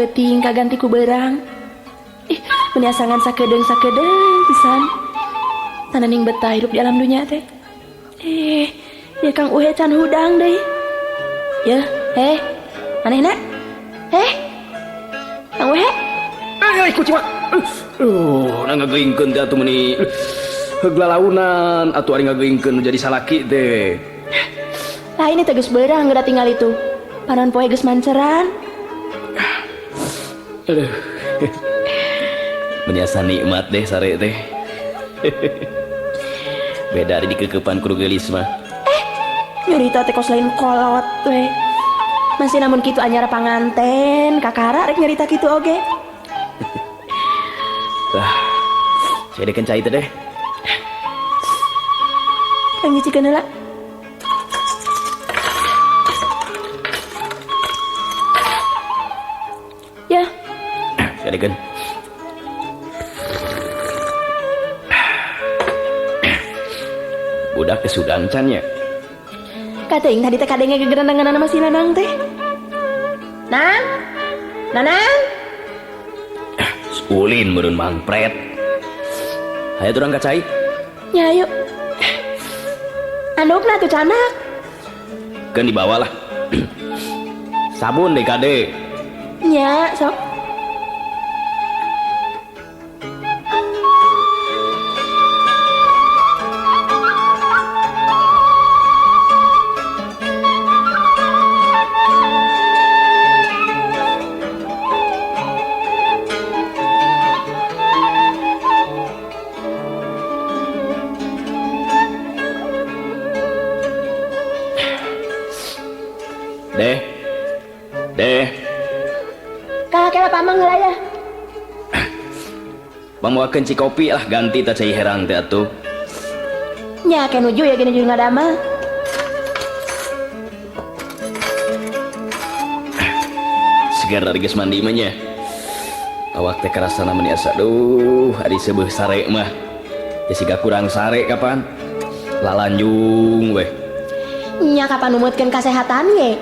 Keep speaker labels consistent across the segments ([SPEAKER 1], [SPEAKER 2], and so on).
[SPEAKER 1] peuting kaganti ku beurang. Ih, meni asa ngan sakedeung-sakedeung pisan. Tananing betah hirup di alam dunya teh. Eh, ya Kang Uhe can hudang deui. Yeuh, eh, manehna? Eh, Kang Uhe?
[SPEAKER 2] Eh, kuciwak. Nah ngageingkeun teh atuh meuni heug lalaunan atuh ari ngageingkeun nu jadi salaki teh.
[SPEAKER 1] Lain teh geus beurang geura tinggal itu. Panon poe geus manceran.
[SPEAKER 2] Aduh. Meni asa nikmat deh sare teh. Beda ari dikekepan ku geulis mah.
[SPEAKER 1] Nyurita teh kos lain kolot we. Masih namun kitu anyar panganten, kakara rek nyerita kitu oge.
[SPEAKER 2] Lah, saya deken cai teh deh.
[SPEAKER 1] Kang nyicikeun heula. Ya,
[SPEAKER 2] Saya deken. Budak kesudang can nya.
[SPEAKER 1] Kateuing tadi teh kadenge gegerendengan sama si Nanang teh. Nang? Nanang?
[SPEAKER 2] Ulin meureun mangpret. Hayu urang ka cai.
[SPEAKER 1] Nya ayo. Andukna tuh canak.
[SPEAKER 2] Keun dibawa lah. Sabun deh kade.
[SPEAKER 1] Nya, sok.
[SPEAKER 2] Deh. Deh.
[SPEAKER 1] Kakek pamang heula ya.
[SPEAKER 2] Pangmawakeun ci kopi lah ganti teh cai herang teh atuh.
[SPEAKER 1] Nya ke nuju ya gini juga ngadamel.
[SPEAKER 2] Segar dari geus mandi mah nya. Awak teh karasana meni asa duh ari seubeuh sare mah. Teh siga kurang sare kapan? Lalanjung weh.
[SPEAKER 1] Nya kapan numutkeun kasehatan ge?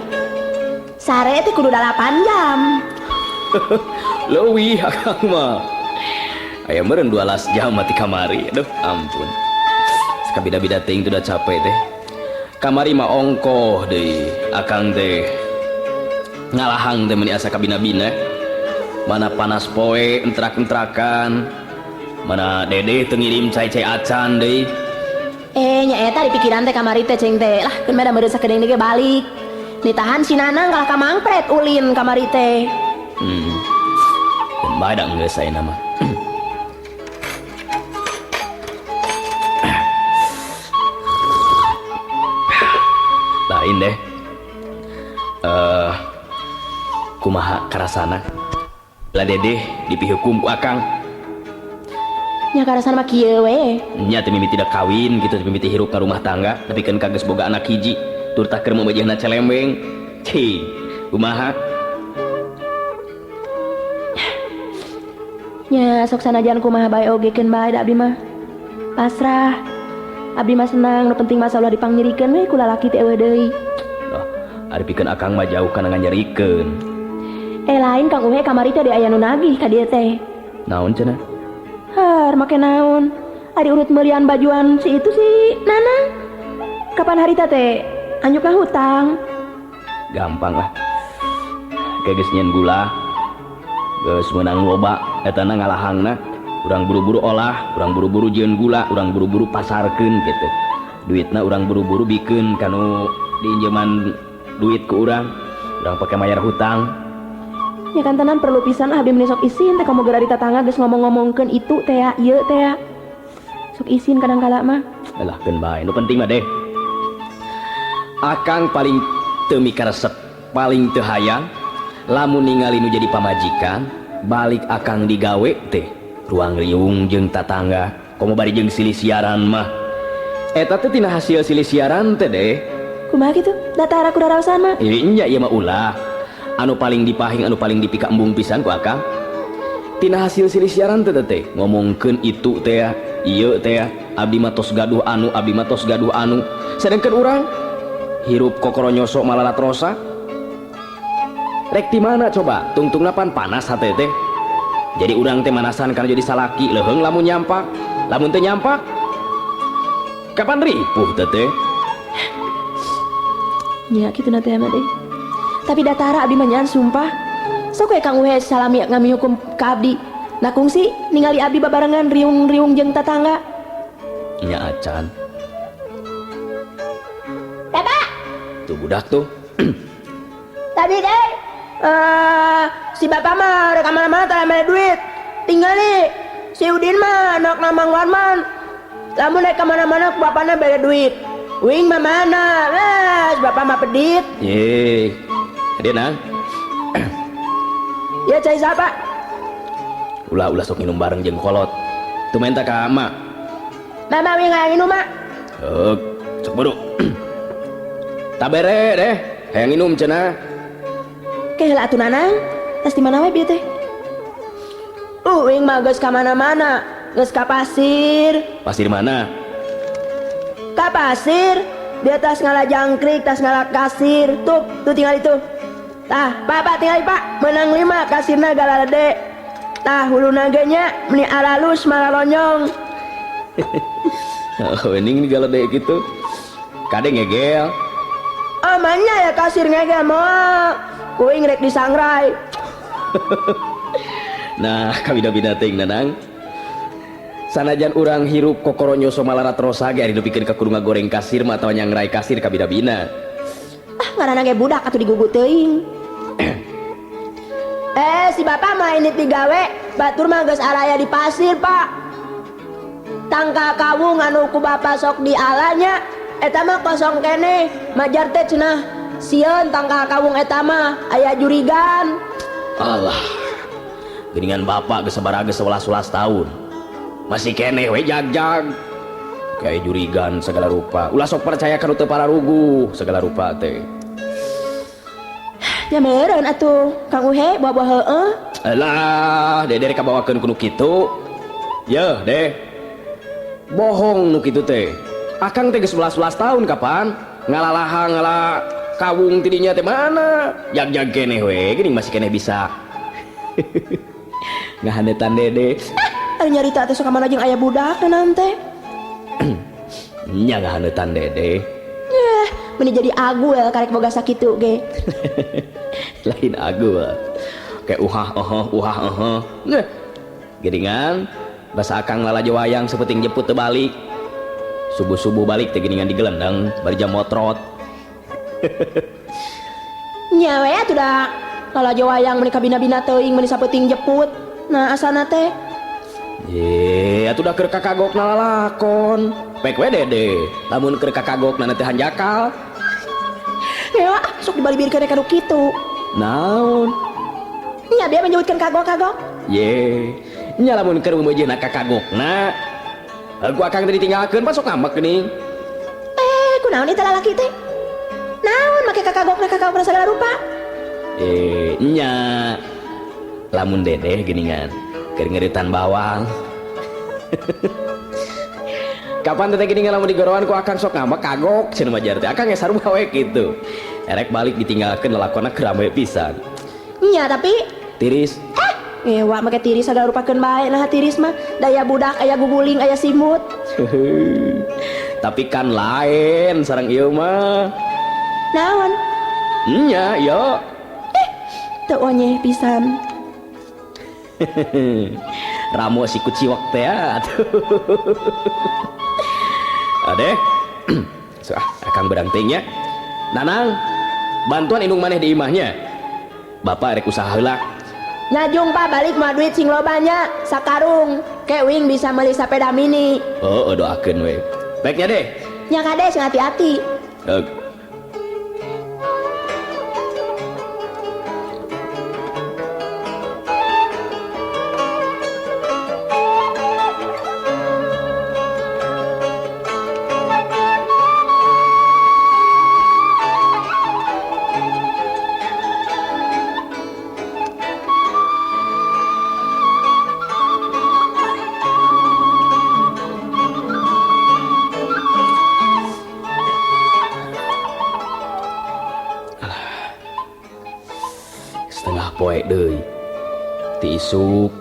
[SPEAKER 1] Sare teh kudu 8 jam.
[SPEAKER 2] Leuwih akang mah. Aya meureun 12 jam mati kamari. Aduh, ampun. Sakabida-bida teuing teh udah capek teh. Kamari mah ongkoh deui akang teh. Ngalahang teh meuni asa kabina-bina. Mana panas poe entrak-entrakan. Mana dedeh teu ngirim cai-cai acan deui.
[SPEAKER 1] Nya eta di pikiran teh kamari teh ceng teh. Lah, keun mah da meureun sakedeung ge balik. Ditahan si Nanang kalah ka mangpret ulin kamari teh.
[SPEAKER 2] Dan bae da geus ayeuna mah. Lain deh. Kumaha karasana? Lah dedeh dipihukum ku akang.
[SPEAKER 1] Nya karasana mah kieu we.
[SPEAKER 2] Nya teh mimiti da kawin gitu, teh mimiti hirup ka rumah tangga, tapi kan kageus boga anak hiji, tur tah keur mamejehna celembeng. Cing, kumaha?
[SPEAKER 1] Nya sok sanajan kumaha bae oge keun bae da abdi mah. Pasrah. Abdi mah senang, nu penting mah ulah dipangnyerikeun we ku lalaki teh eueuh deui.
[SPEAKER 2] Oh, ari pikeun akang mah jauh kana nganyerikeun.
[SPEAKER 1] Lain Kang Uhe kamari teh aya nu nagih ka dieu teh.
[SPEAKER 2] Naon cenah?
[SPEAKER 1] Har make naon? Ari urut meulian bajuan si itu si Nanang. Kapan harita teh anjukna hutang?
[SPEAKER 2] Gampang lah. Kayak geus nyieun gula. Geus meunang loba etana ngalahangna. Urang buru-buru olah, urang buru-buru jieun gula, urang buru-buru pasarkeun gitu. Duitna urang buru-buru bikeun kanu diinjeman duit ku urang. Urang pake mayar hutang.
[SPEAKER 1] Ya kan tenan perlu pisan ah abdi meni sok isin teh komo geura di tatangga geus ngomong-ngomongkeun itu teh ya, ieu teh ya. Sok isin kadang kala mah.
[SPEAKER 2] Alah keun bae, nu penting mah deh. Akang paling teu mikaresep, paling teu hayang lamun ningali nu jadi pamajikan, balik akang digawe teh ruang riung jeung tatangga, komo bari jeung silih siaran mah. Eta teh tina hasil silih siaran teh deh.
[SPEAKER 1] Kumaha kitu? Datara ku raraosan mah.
[SPEAKER 2] Ieu nya ieu mah ulah. Anu paling dipahing, anu paling dipika embung pisan ku akang. Tina hasil silih siaran teh teh ngomongkeun itu teh ya, ieu teh ya, abdi mah tos gaduh anu, abdi mah tos gaduh anu. Sedengkeun urang hirup kokoro nyosok malalat rosa. Rek di mana coba? Tungtungna pan panas hate teh. Jadi urang teh manasan kana jadi salaki leuheung lamun nyampak. Lamun teu nyampak kapan ripuh teh teh?
[SPEAKER 1] Nya kitu na teh mah deui. Tapi datara abdi mah nyaan sumpah. Sok we Kang Uhe salami ngami hukum ka abdi. Nah kungsi ningali abdi babarengan riung-riung jeung tatangga.
[SPEAKER 2] Nya acan.
[SPEAKER 1] Bapak.
[SPEAKER 2] Tuh budak tuh.
[SPEAKER 1] Tadi deh si bapak mah rek mana-mana tara mere duit. Tinggal nih si Udin mah anak Mang Warman. Lamun rek mana-mana ku bapana bere duit. Wing mah mana? Si bapak mah pedit.
[SPEAKER 2] Ye. Dia nang.
[SPEAKER 1] Ya cai siapa?
[SPEAKER 2] Ulah-ulah sok minum bareng jeung kolot. Tuh minta ka emak.
[SPEAKER 1] Mama wing hayang minum, Mak.
[SPEAKER 2] Heuk, sok buru. Tabere deh, hayang minum cenah.
[SPEAKER 1] Ke heula atuh Nanang. Tas di mana we bieu teh? Wing mah geus ka mana-mana, geus ka pasir.
[SPEAKER 2] Pasir mana?
[SPEAKER 1] Ka pasir. Dia tas ngala jangkrik, tas ngala kasir. Tuh, tuh tinggal itu. Tah, Pak, tinggal Pak. Menang 5 kasirna galalede. Tah, huluna ge nya meni aralus malalonyong.
[SPEAKER 2] Oh, ini galede gitu. Kade ngegel.
[SPEAKER 1] Amannya ya kasir ngegel moal. Kuing rek disangrai.
[SPEAKER 2] Nah, kabida-bida teuing Nanang. Sanajan urang hirup kokoronyo somalarat rosa ge ari dipikeun ka kudu ngagoreng kasir mah atawa nyangrai kasir kabida-bina.
[SPEAKER 1] Ah, ngaranna ge budak atuh digugu teuing. Si bapak mah ini digawe, batur mah geus araya di pasir, Pak. Tangka kawung anu ku bapak sok dialanya, eta mah kosong keneh. Majar teh cenah sieun tangka kawung eta mah aya jurigan.
[SPEAKER 2] Alah. Geuningan bapak geus sabaraha geus 11 tahun. Masih keneh we jag-jag. Kayak jurigan segala rupa. Ulah sok percaya ka nu teu pararuguh segala rupa teh.
[SPEAKER 1] Nya meureun atuh Kang Uhe buah-buah heueuh.
[SPEAKER 2] Alah, dede rek kabawakeun ku nu kitu. Yeuh, deh. Bohong nu kitu teh. Akang teh geus 11 tahun kapan ngalalaha ngala kawung tidinya teh mana? Jag-jag keneh we, geuning masih keneh bisa. Ngahanetan dede.
[SPEAKER 1] Ari nyarita teh sok ka mana jeung aya budak naon teh?
[SPEAKER 2] Nya ngahanetan dede.
[SPEAKER 1] Meni jadi agul karek boga sakitu ge.
[SPEAKER 2] Lain agul. Kayak uhah ohoh uhah ohoh. Neh. Geuningan basa akang lalajo wayang sapeting jemput teu balik. Subuh-subuh balik teh geuningan digelendeng bari jam motrot.
[SPEAKER 1] Nya we atuh da lalajo wayang meni kabina-bina teuing meni sapeting jemput. Nah asana teh.
[SPEAKER 2] Ye, atuh da keur kakagokna lalakon. Pek we dede, lamun keur kakagokna teh hanjakal.
[SPEAKER 1] Ya, sok dibalibirkeun ka nu kitu.
[SPEAKER 2] Naon?
[SPEAKER 1] Nya dia menyebutkan kagok-kagok.
[SPEAKER 2] Ye, nya lamun keur meujeuhna kakagokna. Ku akang teh ditinggalkeun pas sok ngambek geuning.
[SPEAKER 1] Kunaon ieu teh lalaki teh? Naon make kakagokna kakagokna sagala rupa?
[SPEAKER 2] Nya. Lamun dedeh geuningan keur ngeritan bawang. Kapan teh gini lamun digorowan ku akang sok ngambek kagok cenah majar teh. Akang ge sarua we kitu. Erek balik ditinggalkeun lalakonna keur rame pisan.
[SPEAKER 1] Nya tapi
[SPEAKER 2] tiris.
[SPEAKER 1] Ngewa make tiris sagala rupakeun bae nah tiris mah. Daya budak aya guguling aya simut.
[SPEAKER 2] Tapi kan lain sareng ieu mah.
[SPEAKER 1] Naon?
[SPEAKER 2] Nya ieu.
[SPEAKER 1] Teu onyeh pisan.
[SPEAKER 2] Ramo si kuciwak teh atuh. Ade. So, akang berang teuing nya. Nanang, bantuan indung maneh di imahnya. Bapak rek usaha heula.
[SPEAKER 1] Nyajung Pak balik mah duit sing loba nya, sakarung. Ke wing bisa meuli sapeda mini.
[SPEAKER 2] Oh, doakeun we. Baiknya deh.
[SPEAKER 1] Nya kade sing hati-hati.
[SPEAKER 2] Heug. Ti isuk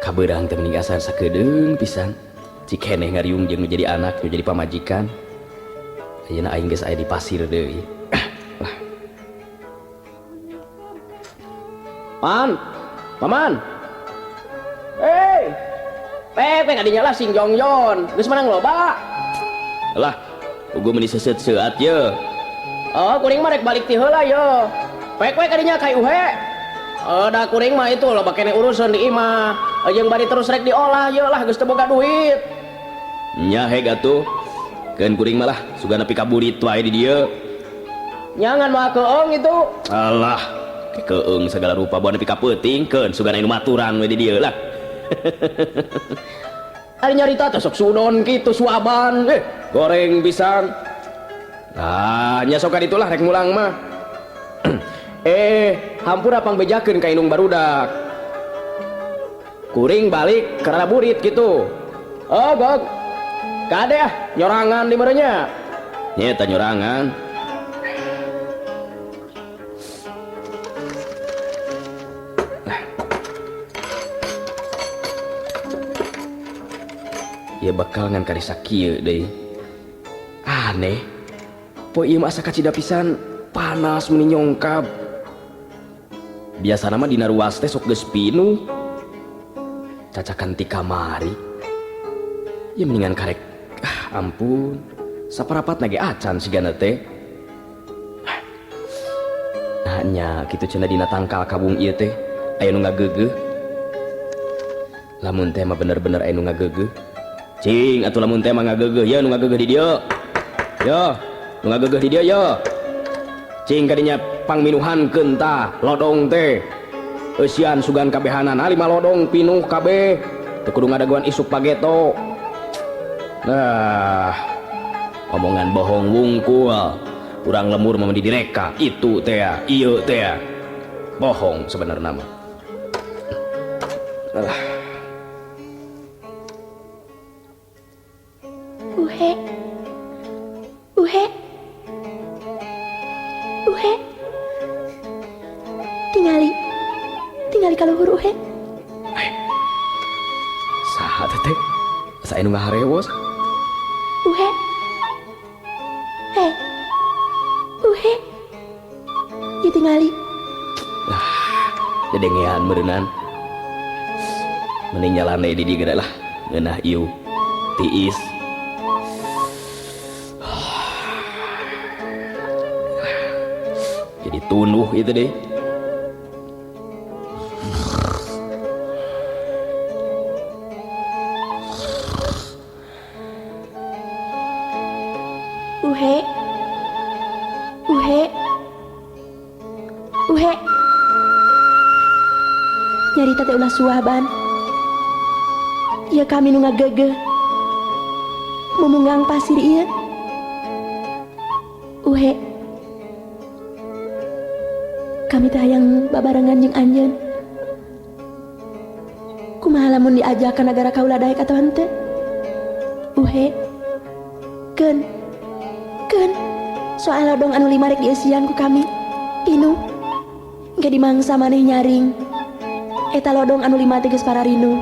[SPEAKER 2] kabeurang teh mending asa sakedeung pisan. Cik keneh ngariung jeung nu jadi anak, nu jadi pamajikan. Ayeuna aing geus aya di pasir deui. Lah. Pan, paman. Hei. Pepe kadinya lah sing jongjon, geus menang loba. Lah, ugu meuni seuseut seuat ye. Oh, kuring mah rek balik ti heula ye. Pek we kadinya ka Uhe. Oh, da kuring mah itu loba keneh urusan di imah. Jeung bari terus rek diolah ye lah geus teu boga duit. Nya heg atuh. Keun kuring mah lah sugan nepi ka burit wae di dieu. Nyangan mah keung itu. Alah, keung segala rupa bawa nepi ka peuting keun sugan anu maturan we di dieu lah. Ari nyarita teh sok sudon kitu suaban, goreng pisan. Ah, nya sok itulah rek mulang mah. Hampura pangbejakeun ka indung barudak. Kuring balik ke rada burit gitu. Oh, gog. Kade ah, nyorangan di merenya. Nyeta nyorangan. Ya bakal ngan karisa kieu deui. Aneh. Poe ieu mah asa kacida pisan panas meuni nyongkab. Biasana mah dina ruas teh sok geus pinuh. Cacakan ti kamari. Ya mendingan karek. Ah, ampun. Saparapat nage acan sigana teh. Nah nya kitu cenah dina tangkal kabung ieu teh aya nu ngageugeuh. Lamun teh mah bener-bener aya nu ngageugeuh. Cing atuh lamun teh mah ngageugeuh ye nu ngageugeuh di dieu. Yo, nu ngageugeuh di dieu yo. Cing kadinya pangminuhankeun tah lodong teh. Eusian sugan kabehanan 5 lodong pinuh kabeh. Teu kudu ngadagoan isuk pageto. Nah, omongan bohong wungkul. Urang lemur mah direka itu teh ieu teh. Bohong sebenarnya mah. Alah.
[SPEAKER 1] Uhe. Uhe. Uhe. Tingali. Tingali ka luhur Uhe.
[SPEAKER 2] Saha teh teh? Asa anu ngaharewos?
[SPEAKER 1] Uhe. Hei. Uhe. Ieu tingali.
[SPEAKER 2] Ah, dedengean meureunnan. Mending nyalane di dieu lah. Ngeunah ieu. Tiis. Jadi tunuh itu deh.
[SPEAKER 1] Uhe. Uhe. Uhe. Nyarita teh ulah suaban. Ieu kami nu ngageugeuh. Mumunggang pasir ieu. Uhe. Kami teh hayang babarengan jeung anjeun. Kumaha lamun diajak ka nagara kaula daek atawa henteu? Uhe. Keun. Keun. Soal lodong anu 5 rek dieusian ku kami. Pinuh. Engke dimangsa maneh nyaring. Eta lodong anu 5 teh geus pararinu.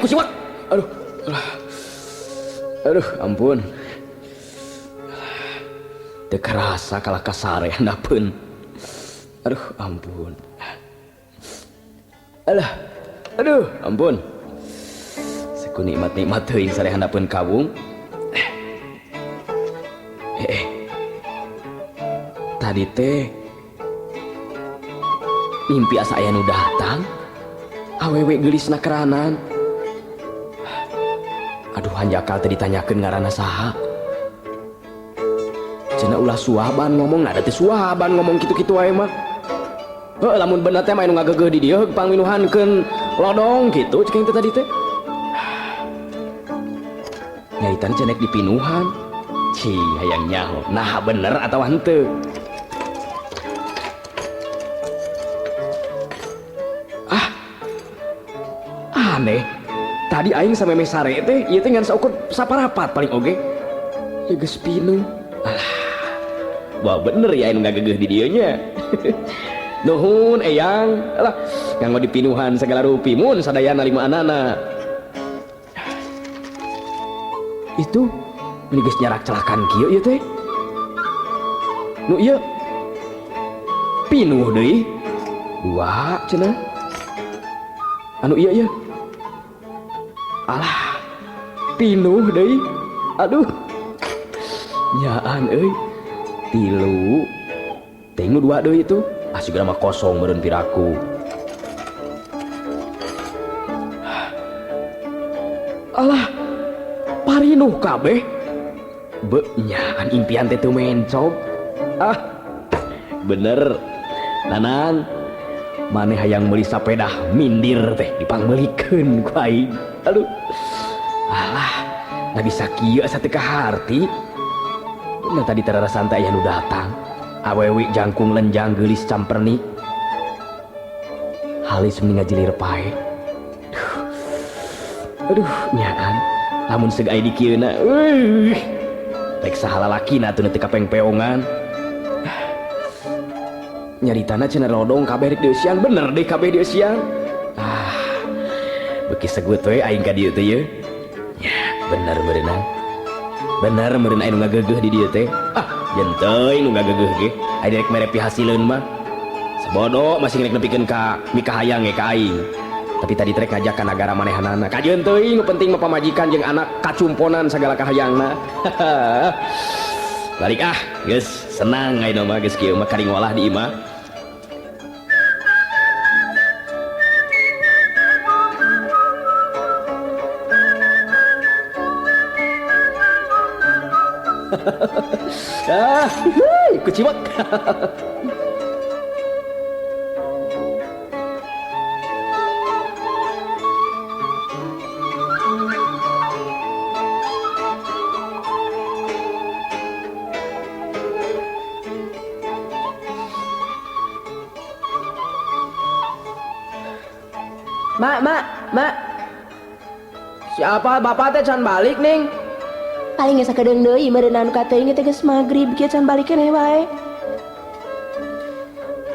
[SPEAKER 2] Kusiwak. Aduh. Aduh, ampun. Teu karasa kalah kasare handapeun. Aduh, ampun. Alah. Aduh, ampun. Seku nikmat-nikmat teuing sare handapeun kawung. Tadi teh mimpi asa aya nu datang. Awewe geulisna keranan. Aduh, hanjakal teh ditanyakeun ngaranna saha. Cenah ulah suaban ngomong, nah da teh suaban ngomong kitu-kitu wae mah. Heuh lamun bener teh mah anu ngagegeuh di dieu pangminuhankeun lodong kitu cek aing teh tadi teh. Nyaritan cenek dipinuhan. Ci hayang nyaho. Nah bener atau henteu? Ah. Aneh. Tadi aing samemeh sare teh ieu teh ngan saukur saparapat paling oge. Ya geus pinuh. Alah. Wah bener ya anu ngagegeuh di dieu nya. Nuhun eyang, alah nganggo dipinuhan segala rupi mun sadayana lima anana. Itu meni geus nyarak celakan kieu ieu teh. Nu ieu pinuh deui. Dua cenah. Anu ieu ieu. Alah pinuh deui. Aduh. Nyaan euy. Tilu. Teh nu dua deui itu. Ah sigana mah kosong meureun piraku. Alah, parinuh kabeh. Beuh nyaan impian teh teu mencog. Ah, bener. Nanang, maneh hayang meuli sapedah mindir teh dipangmeulikeun ku aing. Aduh. Alah, da bisa kieu asa teu kaharti. Bener tadi teh rara santai aya nu datang. Awewe jangkung lenjang geulis camperni. Halis meni ngajilir pae. Aduh, nyaan. Lamun seug aya di kieuna, euy. Rek saha lalakina atuh teu kapengpeongan. Nyaritana cenah lodong kabeh rek dieusian, bener deh kabeh dieusian. Ah. Beuki segut we aing ka dieu teh ye. Nya, bener meureunang. Bener meureun aya nu ngageugeeh di dieu teh. Ah, yen teuing nu ngageugeeh ge. Aya rek mere pihasileun mah. Sabodo masih rek nepikeun ka mikahayang ge ka aing. Tapi tadi trek ngajak ka nagara manehanana. Kajeun teuing nu penting mah pamajikan jeung anak kacumponan sagala kahayangna. Balik ah, geus senang ayeuna mah geus kieu mah kari ngolah di imah. Ah, hei, kuciwak.
[SPEAKER 3] Mak, mak, mak. Siapa bapak teh can balik ning?
[SPEAKER 1] Paling geus sakedeung deui meureun anu ka teuing teh geus magrib kieu can balik keneh wae.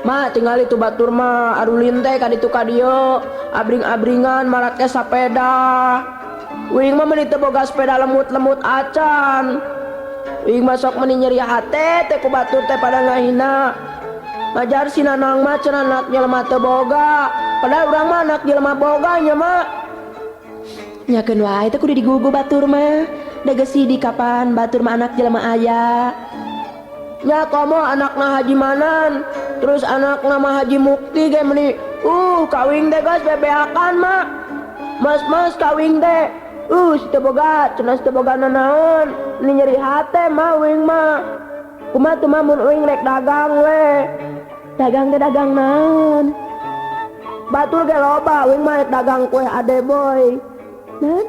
[SPEAKER 3] Mak tingali tu batur mah arulin teh ka ditu ka dieu, abring-abringan marake sapeda. Uing mah meuni teu boga sepeda lemut-lemut acan. Uing mah sok meuni nyeri hate teh ku batur teh pada ngahina. Majar si Nanang mah cenah anak jelema teu boga. Padahal urang mah anak jelema boga nya mak.
[SPEAKER 1] Nyakeun wae teh kudu digugu batur mah. Da geus di kapan batur mah anak jelema aya.
[SPEAKER 3] Nya komo anakna Haji Manan, terus anakna mah Haji Mukti ge meuni. Kawing teh geus bebeakan mak. Mas-mas kawing teh. Si teu boga, cenah si teu boga nanaon. Ini nyeri hate mah uing mah. Kumaha tuh mah mun uing rek dagang we.
[SPEAKER 1] Dagang teh dagang naon?
[SPEAKER 3] Batur ge loba, uing mah rek dagang kue ade boy.
[SPEAKER 1] Naon?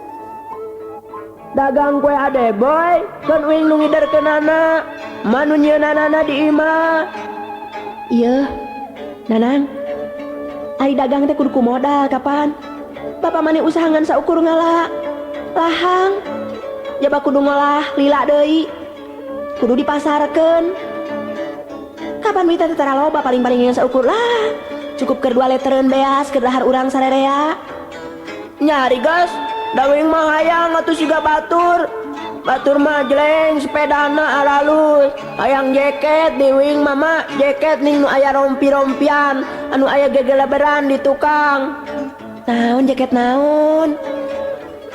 [SPEAKER 3] Dagang kue ade boy, kan uing nu ngiderkeunana. Mah nu nyieunanana di imah.
[SPEAKER 1] Ieu, Nanang. Ari dagang teh kudu ku modal kapan? Bapak maneh usaha ngan saukur ngala lahang. Jaba kudu ngolah lila deui. Kudu dipasarkeun. Kapan duit teh tara loba paling-paling ngan saukur lah. Cukup keur 2 litereun beas keur dahar urang sarerea.
[SPEAKER 3] Nyari gas, da uing mah hayang atuh siga batur. Batur mah jeleng sepedana aralus. Hayang jaket di uing mah mak, jaket ning nu aya rompi-rompian, anu aya gegeleberan di tukang.
[SPEAKER 1] Naon jaket naon?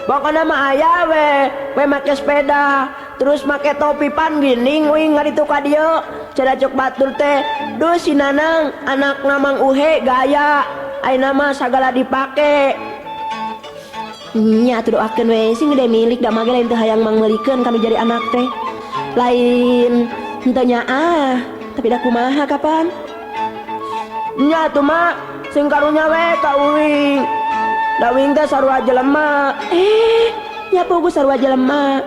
[SPEAKER 3] Pokona mah aya we, we make sepeda, terus make topi pan ginding uing ngaditu ka dieu. Cenah cek batur teh, duh si Nanang anakna Mang Uhe gaya, ayeuna mah sagala dipake.
[SPEAKER 1] Nya atuh doakeun we sing gede milik da mah ge lain teu hayang mangmeulikeun kanu jadi anak teh. Lain henteu nyaah, tapi da kumaha kapan?
[SPEAKER 3] Nya atuh mak, sing karunya we ka uing. Da uing teh sarua jelema.
[SPEAKER 1] Nya pugu sarua jelema.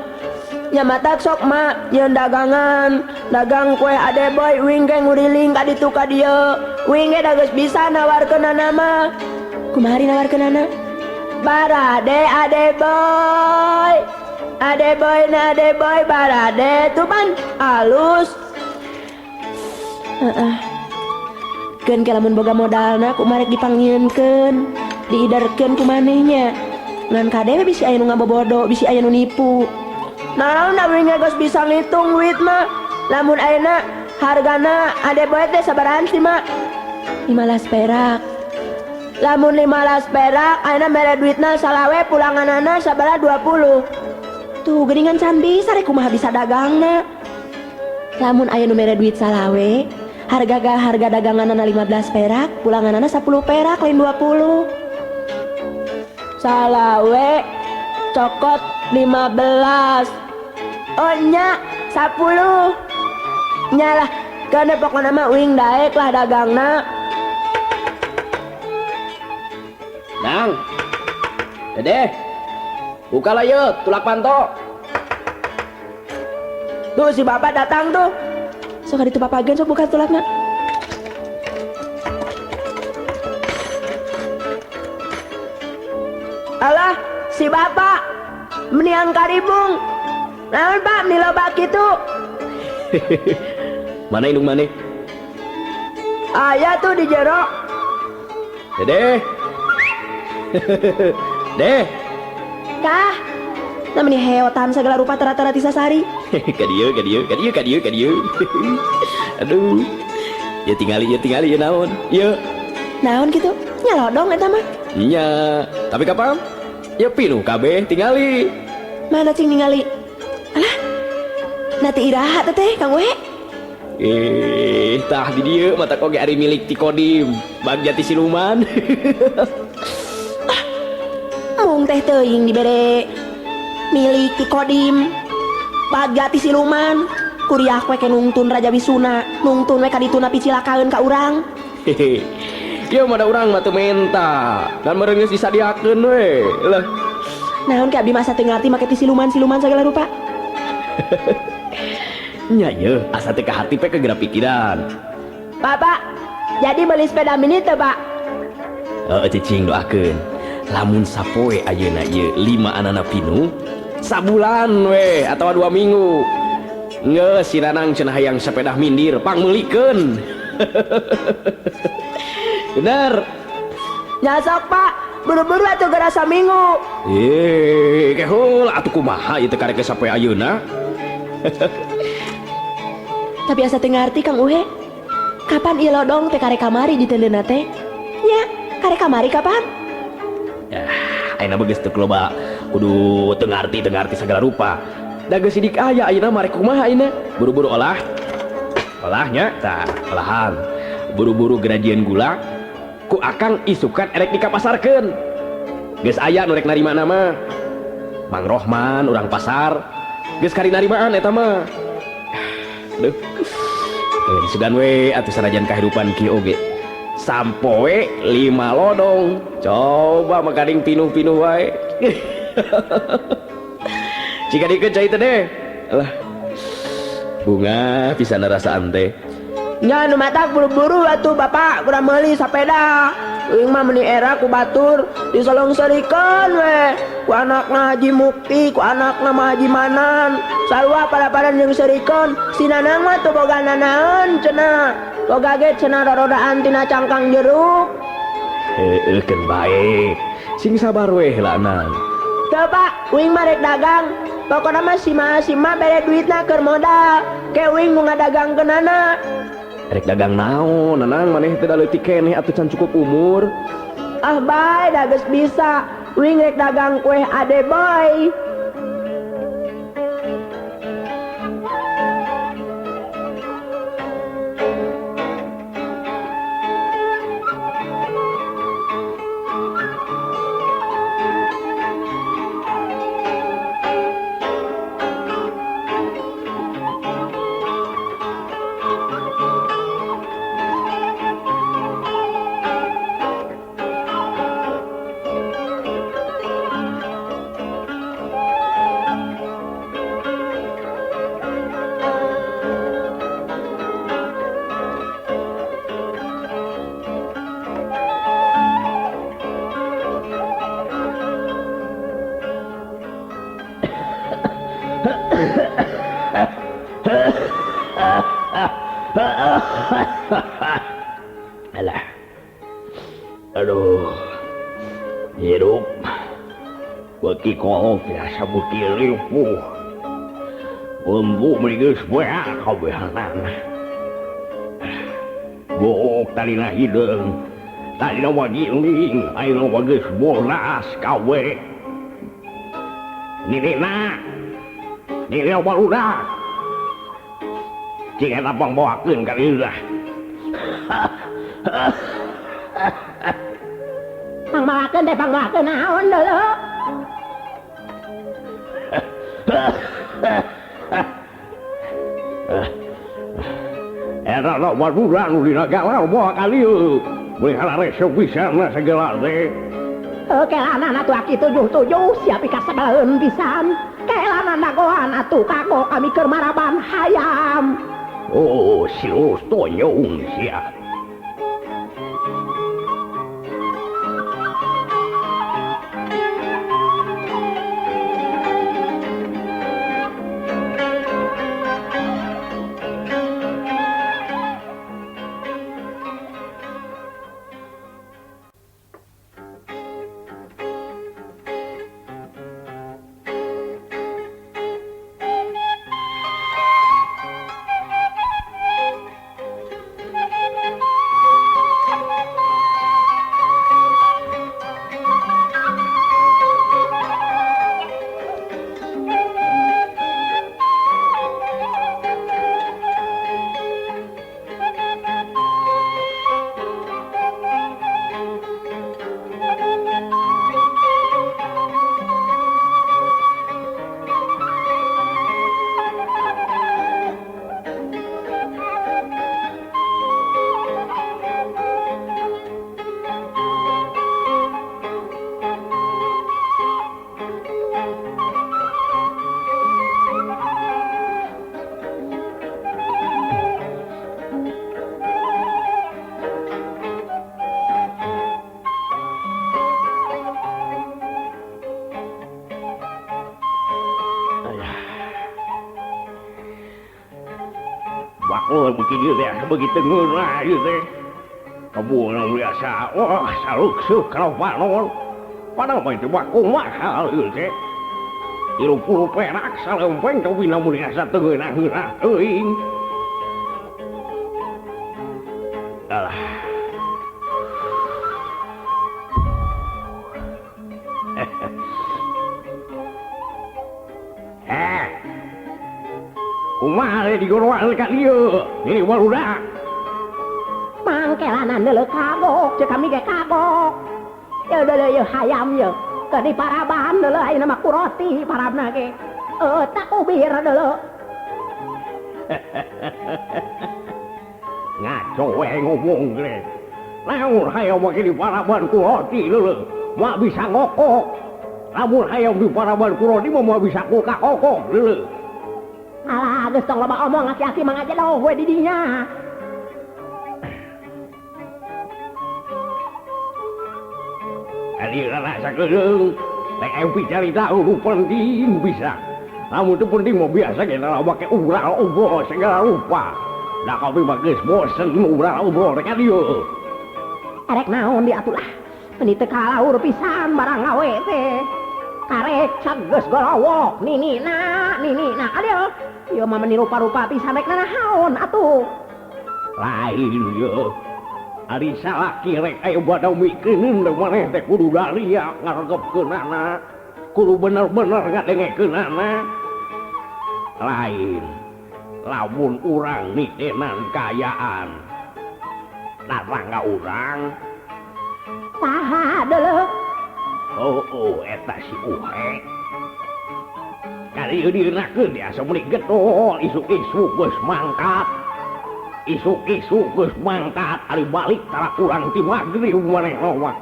[SPEAKER 3] Nya matak sok mak nyeun dagangan, dagang kue Ade Boy uing ge nguriling ka ditu ka dieu. Uing ge da geus bisa nawarkeunana mah.
[SPEAKER 1] Kumaha ari nawarkeunana?
[SPEAKER 3] Barade Ade Boy. Ade Boy na Ade Boy barade tuh pan alus.
[SPEAKER 1] Heeh. Keun ke lamun boga modalna ku marek dipanggieunkeun, diiderkeun ku manehnya. Ngan kade we bisi aya nu ngabobodo, bisi aya nu nipu.
[SPEAKER 3] Naon da uing ge geus bisa ngitung duit mah. Lamun ayeuna hargana Ade Boy teh sabarahan sih mak?
[SPEAKER 1] 15 perak.
[SPEAKER 3] Lamun 15 perak ayeuna mere duitna salawe pulanganana sabaraha 20.
[SPEAKER 1] Tuh geuningan can bisa rek kumaha bisa dagangna. Lamun aya nu mere duit salawe, harga daganganana 15 perak, pulanganana 10 perak lain 20.
[SPEAKER 3] Salawe cokot 15. Oh nya 10. Nya lah, keun pokona mah uing daek lah dagangna.
[SPEAKER 2] Nang. Dedeh. Bukalah yeuh tulak panto.
[SPEAKER 3] Tuh si bapak datang tuh.
[SPEAKER 1] Sok kaditu papageun sok buka tulakna.
[SPEAKER 3] Alah, si bapak meniang karibung. Naon pak meni loba kitu?
[SPEAKER 2] Mana indung maneh?
[SPEAKER 3] Aya tuh di jero.
[SPEAKER 2] Dedeh. Deh.
[SPEAKER 1] Kah. Namanya heotan segala rupa tera-tera tisasari.
[SPEAKER 2] Ka dieu, ka dieu, ka dieu, ka dieu, ka dieu. Aduh. Ya tingali, ya naon? Ieu.
[SPEAKER 1] Naon kitu? Nya lodong eta mah.
[SPEAKER 2] Nya, tapi kapan? Ya pinuh kabeh tingali.
[SPEAKER 1] Mana cing ningali? Alah. Nati iraha teh Kang Uhe?
[SPEAKER 2] Tah di dieu mata oge ari milik ti Kodim, Bagja ti siluman.
[SPEAKER 1] Mung teh teuing dibere milik ti Kodim, Bagja ti siluman. Kuriah we ke nungtun Raja Wisuna, nungtun we ka dituna picilakaeun ka urang.
[SPEAKER 2] Hehe. Ieu mah da urang mah teu menta, dan meureun geus disadiakeun we. Lah.
[SPEAKER 1] Naon ke abdi masa teu ngarti make ti siluman-siluman sagala rupa.
[SPEAKER 2] Nya yeuh, asa teu ka hati pe kegera pikiran.
[SPEAKER 3] Bapak, jadi beli sepeda mini teu, Pak?
[SPEAKER 2] Heeh, cicing doakeun. Lamun sapoe ayeuna ieu 5 anana pinuh, sabulan we atawa 2 minggu. Ngeus si Nanang cenah hayang sepeda mindir pangmeulikeun. Bener.
[SPEAKER 3] Nya sok, Pak. Buru-buru atuh geura saminggu.
[SPEAKER 2] Kehul atuh kumaha ieu teh karek sapoe ayeuna.
[SPEAKER 1] Tapi asa teu ngarti Kang Uhe. Kapan ieu lodong teh karek kamari ditendeuna teh? Nya, karek kamari kapan?
[SPEAKER 2] Ya, ayeuna mah geus teu loba kudu teu ngarti segala rupa. Da geus sidik aya ayeuna mah rek kumaha ayeuna? Buru-buru olah. Olahnya tah, olahan. Buru-buru gerajieun gula ku akang isukan erek dikapasarkeun. Geus aya nu rek narimana mah. Mang Rohman urang pasar geus kari narimaan eta mah. Aduh. Sugan we atuh sanajan kahirupan kieu oge. Sampoe 5 lodong. Coba makaning pinuh-pinuh wae. Jika dikeun cai teh deh. Alah. Bunga pisan rasaan teh.
[SPEAKER 3] Nya nu matak buru-buru atuh bapak kurang meuli sapeda. Uing mah meuni era ku batur disolong-serikeun we. Ku anakna Haji Mukti, ku anakna mah Haji Manan. Sarua pada-pada jeung serikeun. Si Nanang mah teu boga nanaon cenah. Boga ge cenah rorodaan tina cangkang jeruk.
[SPEAKER 2] Heueuh keun bae. Sing sabar we heula Nang.
[SPEAKER 3] Teu Pak, uing mah rek dagang. Pokona mah si ma bere duitna keur modal. Ke uing nu ngadagangkeunana.
[SPEAKER 2] Rek dagang naon, Nanang maneh teh da leutik keneh atuh can cukup umur.
[SPEAKER 3] Ah bae da geus bisa. Uing rek dagang kue Ade Boy.
[SPEAKER 4] Aduh. Hirup beuki kolot biasa beuki ripuh. Lembu meuni geus beak kabehanana. Book tadina hideung, tadina mah giling, ayeuna mah geus bodas kawe. Ninina, nini barudak. Cing eta pangbawakeun ka dieu lah.
[SPEAKER 5] Pangbawakeun teh pangbawakeun naon deuleu?
[SPEAKER 4] Eta lo barudak nu dina galau bawa ka dieu. Meuli hararesep pisan segala teh.
[SPEAKER 5] Kelanana atuh aki tujuh-tujuh siap ikasebeleun pisan. Kelanana goan atuh kagok kami keur maraban hayam.
[SPEAKER 4] Oh, si lurus tonyong sia. Begitu ngeunah ieu teh. Kebun biasa. Wah, salukseuh kana panon. Padahal mah teu bakung mahal ieu teh. 30 perak salempeng tapi lamun asa teu ngeunah-ngeunah teuing. Alah. Kumaha digoroan ka dieu? Ini barudak.
[SPEAKER 5] Mangkelanan deuleu kagok, ceuk kami ge kagok. Yeuh deuleu yeuh hayam yeuh. Keur diparaban deuleu ayeuna mah ku roti parabna ge. Tak ubir deuleu.
[SPEAKER 4] Ngaco we ngomong ge. Lamun hayam mah diparaban ku roti deuleu, moal bisa ngokok. Lamun hayam diparaban ku roti mah moal bisa ku kakokok deuleu.
[SPEAKER 5] Alah, geus tong loba omong aki-aki mah ngajedoh we di dinya.
[SPEAKER 4] Ari rasa keung, rek aya picarita nu penting bisa. Lamun teu penting mah biasa ge make ubral-ubrol segala rupa. Da kami mah geus bosen ubral-ubrol rek ka dieu.
[SPEAKER 5] Arek naon diatuh lah. Meuni teu kalaur pisan barang gawe teh. Karek geus gorowok ninina ninina aduh. Ieu mah meuni rupa-rupa pisan rek nanaon atuh.
[SPEAKER 4] Lain ieu. Ari salaki rek aya bada mikeun maneh teh kudu daria ngaregepkeunana. Kudu bener-bener ngadengekeunana. Lain. Lamun urang nitenan kaayaan. Datang ka urang.
[SPEAKER 5] Saha deuleu?
[SPEAKER 4] Oh, eta si Uhe. Kali ieu dieunakeun di asa meuni getol, isuk-isuk geus mangkat. Isuk-isuk geus mangkat, ari balik tara kurang ti magrib manehna mah.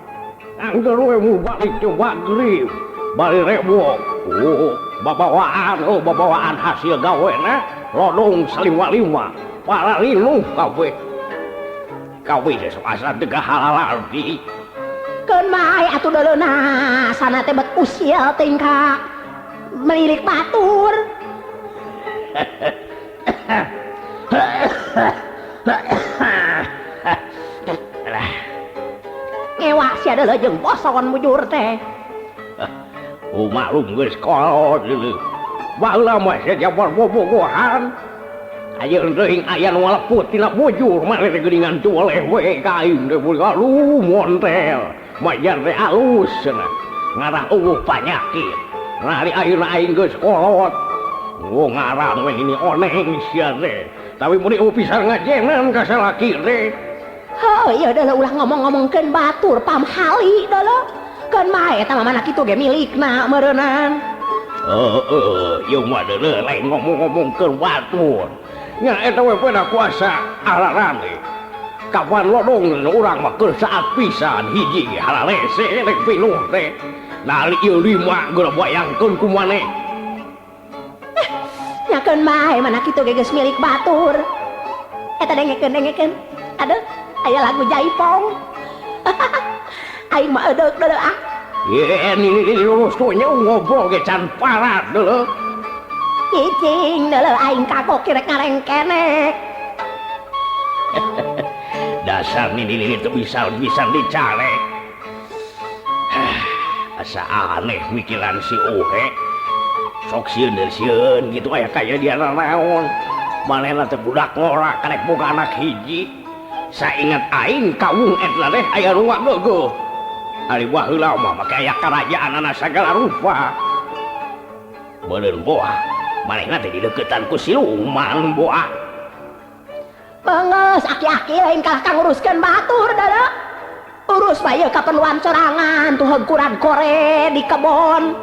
[SPEAKER 4] Angger we mu balik ti magrib, bari rebok. Oh, babawaan, oh babawaan hasil gawena lodong salima-lima, paralinuh kabeh. Kabeh teh sok asa teu kahalal deui.
[SPEAKER 5] Keun bae atuh deuleuna sana teh bet usil tingkah melirik batur. Ngewa sia deuleu jeung boson mujur teh.
[SPEAKER 4] Oh maklum geus kolot deuleu. Baheula mah sia jabar bobogohan. Ayeuna teuing aya nu ngaleput tina bujur mah teh geuningan tuoleh we ka aing teh aduh montel. Majan teh alus cenah. Ngarah eueuh panyakit. Nah ari ayeuna aing geus kolot. Oh ngarang we ini oneng sia teh. Tapi mun eueuh pisan ngajenan ka salaki teh.
[SPEAKER 5] Heuh ieu deuleu ulah ngomong-ngomongkeun batur pamhali deuleu. Keun bae eta mah mana kitu ge milikna meureunang.
[SPEAKER 4] Heuh ieu mah deuleu lain ngomong-ngomongkeun batur. Nya eta we pena kuasa alarane. Kapan lodong urang mah keur saat pisan hiji ge halalese rek pinuh teh. Nah ieu lima geura bayangkeun ku maneh.
[SPEAKER 5] Nyakeun bae mana kitu ge geus milik batur. Eta dengekeun-dengekeun. Aduh, aya lagu jaipong. Aing mah edeuk deuleu ah.
[SPEAKER 4] Ye ini lurus tuh nya ngobrol ge can parat deuleu.
[SPEAKER 5] Cicing deuleu aing kagok rek ngarengkenek.
[SPEAKER 4] Dasar nini teu bisa dicarek. Asa aneh mikiran si Uhe. Sok sieun gitu aya kaya dia naon. Manehna teh budak ngora karek boga anak hiji. Saingat aing kawung eta teh aya nu ngageugeuh. Ari baheula mah make aya karajaanana sagala rupa. Beureun boa, manehna teh dideuketan ku siluman boa.
[SPEAKER 5] Beungeus aki-aki lain kalah ka nguruskeun batur deuleu. Urus bae kaperluan sorangan tuh hengkuran kore di kebon.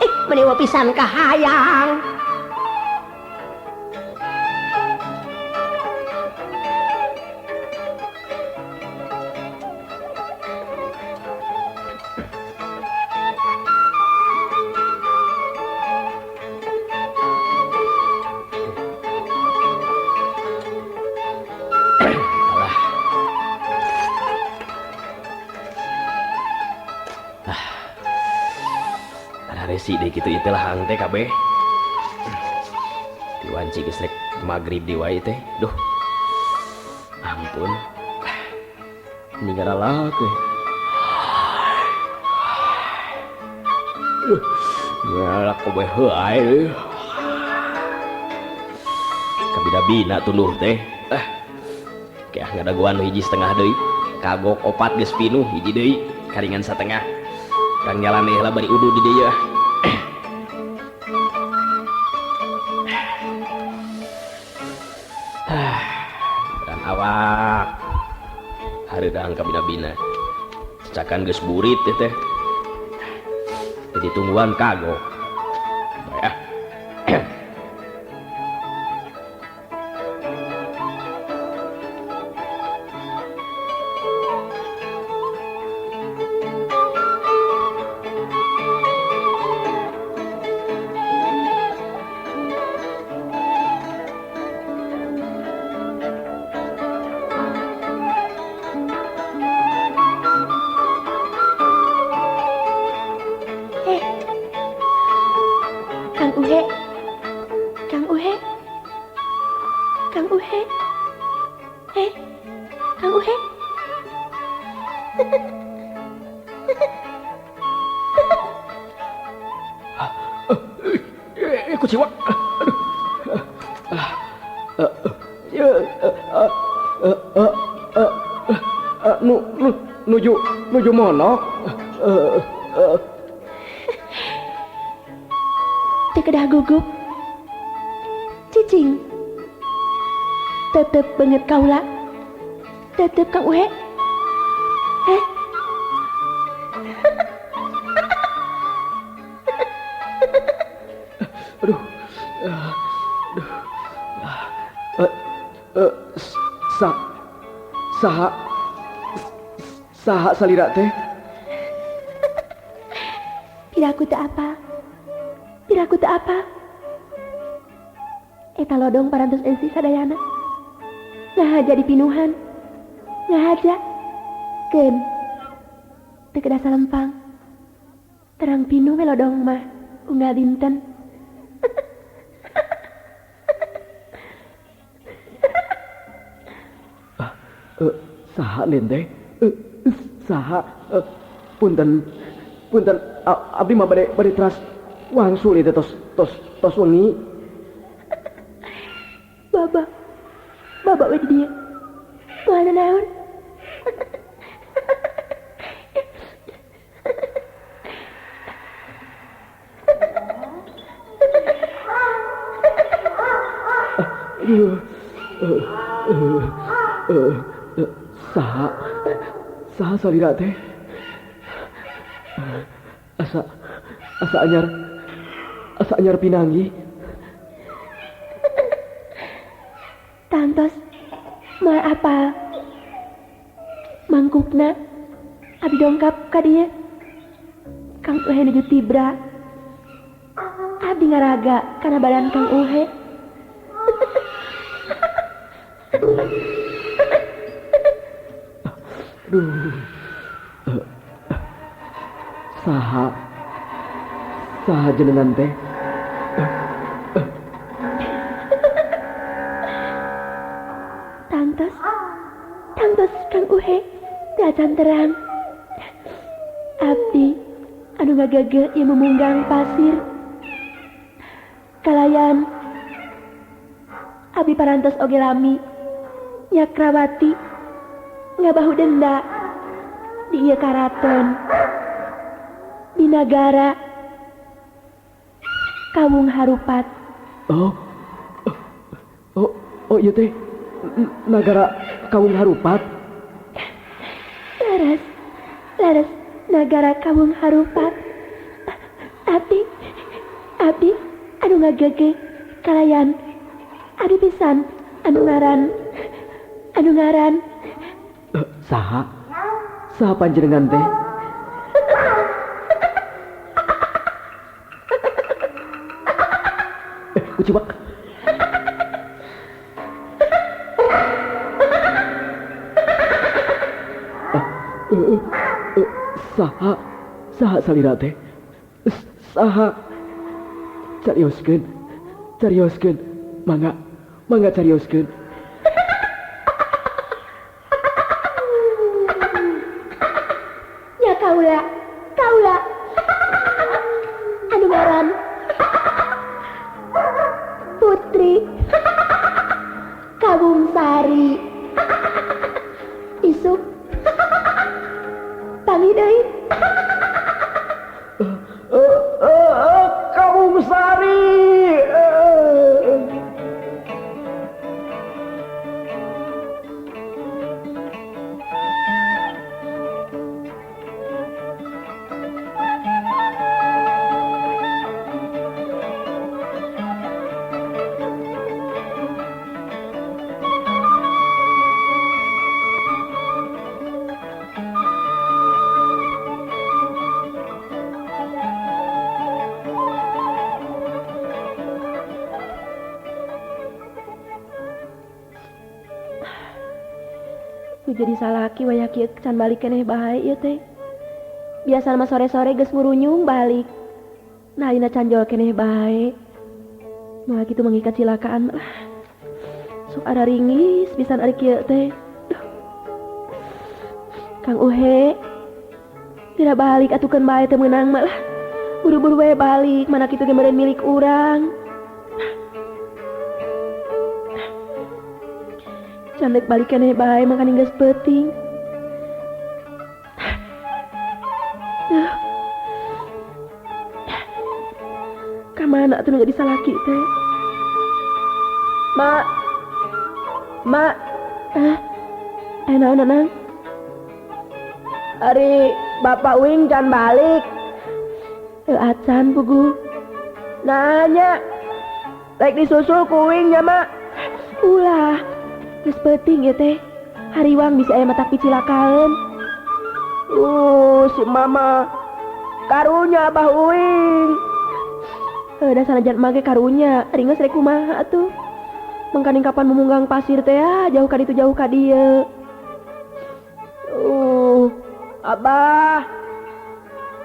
[SPEAKER 5] Ih, meni pisan kahayang.
[SPEAKER 2] Resi deh gitu itulah hang teh kabeh. Diwanci geus rek magrib di wae teh. Duh. Ampun. Ini garalak we. Ngalak kabeh heuay. Kabida-bina tunduh teh. Ah. Kayak ngadaguan hiji setengah deui. Kagok opat geus pinuh hiji deui, karingan satengah. Kang jalan deh lah bari udu di dieu. Dan awak hareudang kabina-bina. Cacakan geus burit teh teh. Jadi tungguan kagok. Bae ah.
[SPEAKER 1] Kang Uhe, Kang Uhe, Kang Uhe, Kang Uhe.
[SPEAKER 2] Kuciwak. Aduh. Nuju monok.
[SPEAKER 1] Teu kedah gugup. Cicing. Tetep banget kaula. Tetep Kang Uhe. Heh.
[SPEAKER 2] Aduh. Aduh. Saha salira teh?
[SPEAKER 1] Piraku teu apa? Piraku teu apa? Eta lodong parantos ensi sadayana. Ngahaja dipinuhan. Ngahaja. Keun. Teu kedah salempang. Terang pinuh we lodong mah unggal dinten.
[SPEAKER 2] Saha lin teh?
[SPEAKER 6] Saha? Punten. Punten abdi mah bade teras wangsul ieu teh tos wengi.
[SPEAKER 1] Baba. Baba we di dieu. Tuhan naon?
[SPEAKER 6] Saha? Saha salira teh? Asa anyar pinanggi.
[SPEAKER 1] Tantos moal apal. Mangkukna abi dongkap ka dieu. Kang Uhe nuju tibra. Abdi ngaraga kana badan Kang Uhe.
[SPEAKER 6] Aduh. Saha? Saha jenengan teh?
[SPEAKER 1] Tantos Kang Uhe teu acan terang. Abdi anu ngagege ieu memunggang pasir. Kalayan abdi parantos oge lami nyakrawati ngabahu denda di ieu karaton di nagara Kawung Harupat.
[SPEAKER 6] Oh ieu teh nagara Kawung Harupat.
[SPEAKER 1] Laras nagara Kawung Harupat. Abdi anu ngagege kalayan abdi pisan anu ngaran
[SPEAKER 6] Saha? Saha panjenengan teh? Ucibak. Saha? Saha salira teh? Saha? Carioskeun. Mangga carioskeun.
[SPEAKER 1] Ya kaula anu ngaran Putri Kawung Sari. Isuk pangi deui.
[SPEAKER 6] Kawung Sari.
[SPEAKER 1] Jadi salaki wayah kieu can balik keneh bae ieu teh. Biasa mah sore-sore geus ngurunyung balik. Nah ayeuna canjol keneh bae. Moal kitu mengikat cilakaan lah. Sok ara ringis pisan ari kieu teh. Kang Uhe tidak balik atukeun bae teu meunang mah lah. Buru-buru we balik mana kitu ge meureun milik urang. Candek balik keneh bae mangkaning geus peuting. Ka mana atuh nu jadi salaki teh?
[SPEAKER 3] Ma.
[SPEAKER 1] Naon Nang?
[SPEAKER 3] Ari bapak wing can balik.
[SPEAKER 1] Acan pugu.
[SPEAKER 3] Nanya. Rek disusul ku wing nya, Mak.
[SPEAKER 1] Ulah. Geus peuting ieu teh. Hariwang bisa aya matak picilakaeun.
[SPEAKER 3] Si mama. Karunya Abah uing.
[SPEAKER 1] Heuh da sanajan emak ge karunya, ringes rek kumaha atuh. Mangkaning kapan memunggang pasir teh ah, jauh ka ditu jauh ka dieu.
[SPEAKER 3] Abah.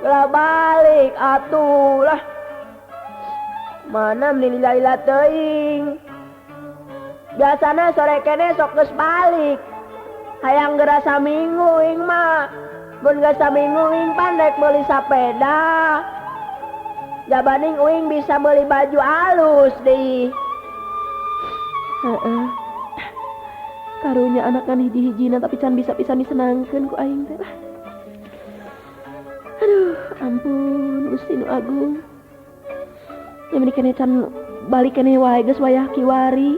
[SPEAKER 3] Geura balik atuh lah. Mana meni lila-lila teuing. Biasana sore kene sok geus balik. Hayang geura saminggu ing mah. Mun geus saminggu uing pan rek meuli sapeda. Jabaning uing bisa meuli baju alus deui.
[SPEAKER 1] Heeh. Karunya anak kan hiji-hijina tapi can bisa pisan disenangkeun ku aing teh. Aduh, ampun Gusti nu Agung. Ya meuni keneh can balik keneh wae geus wayah kiwari.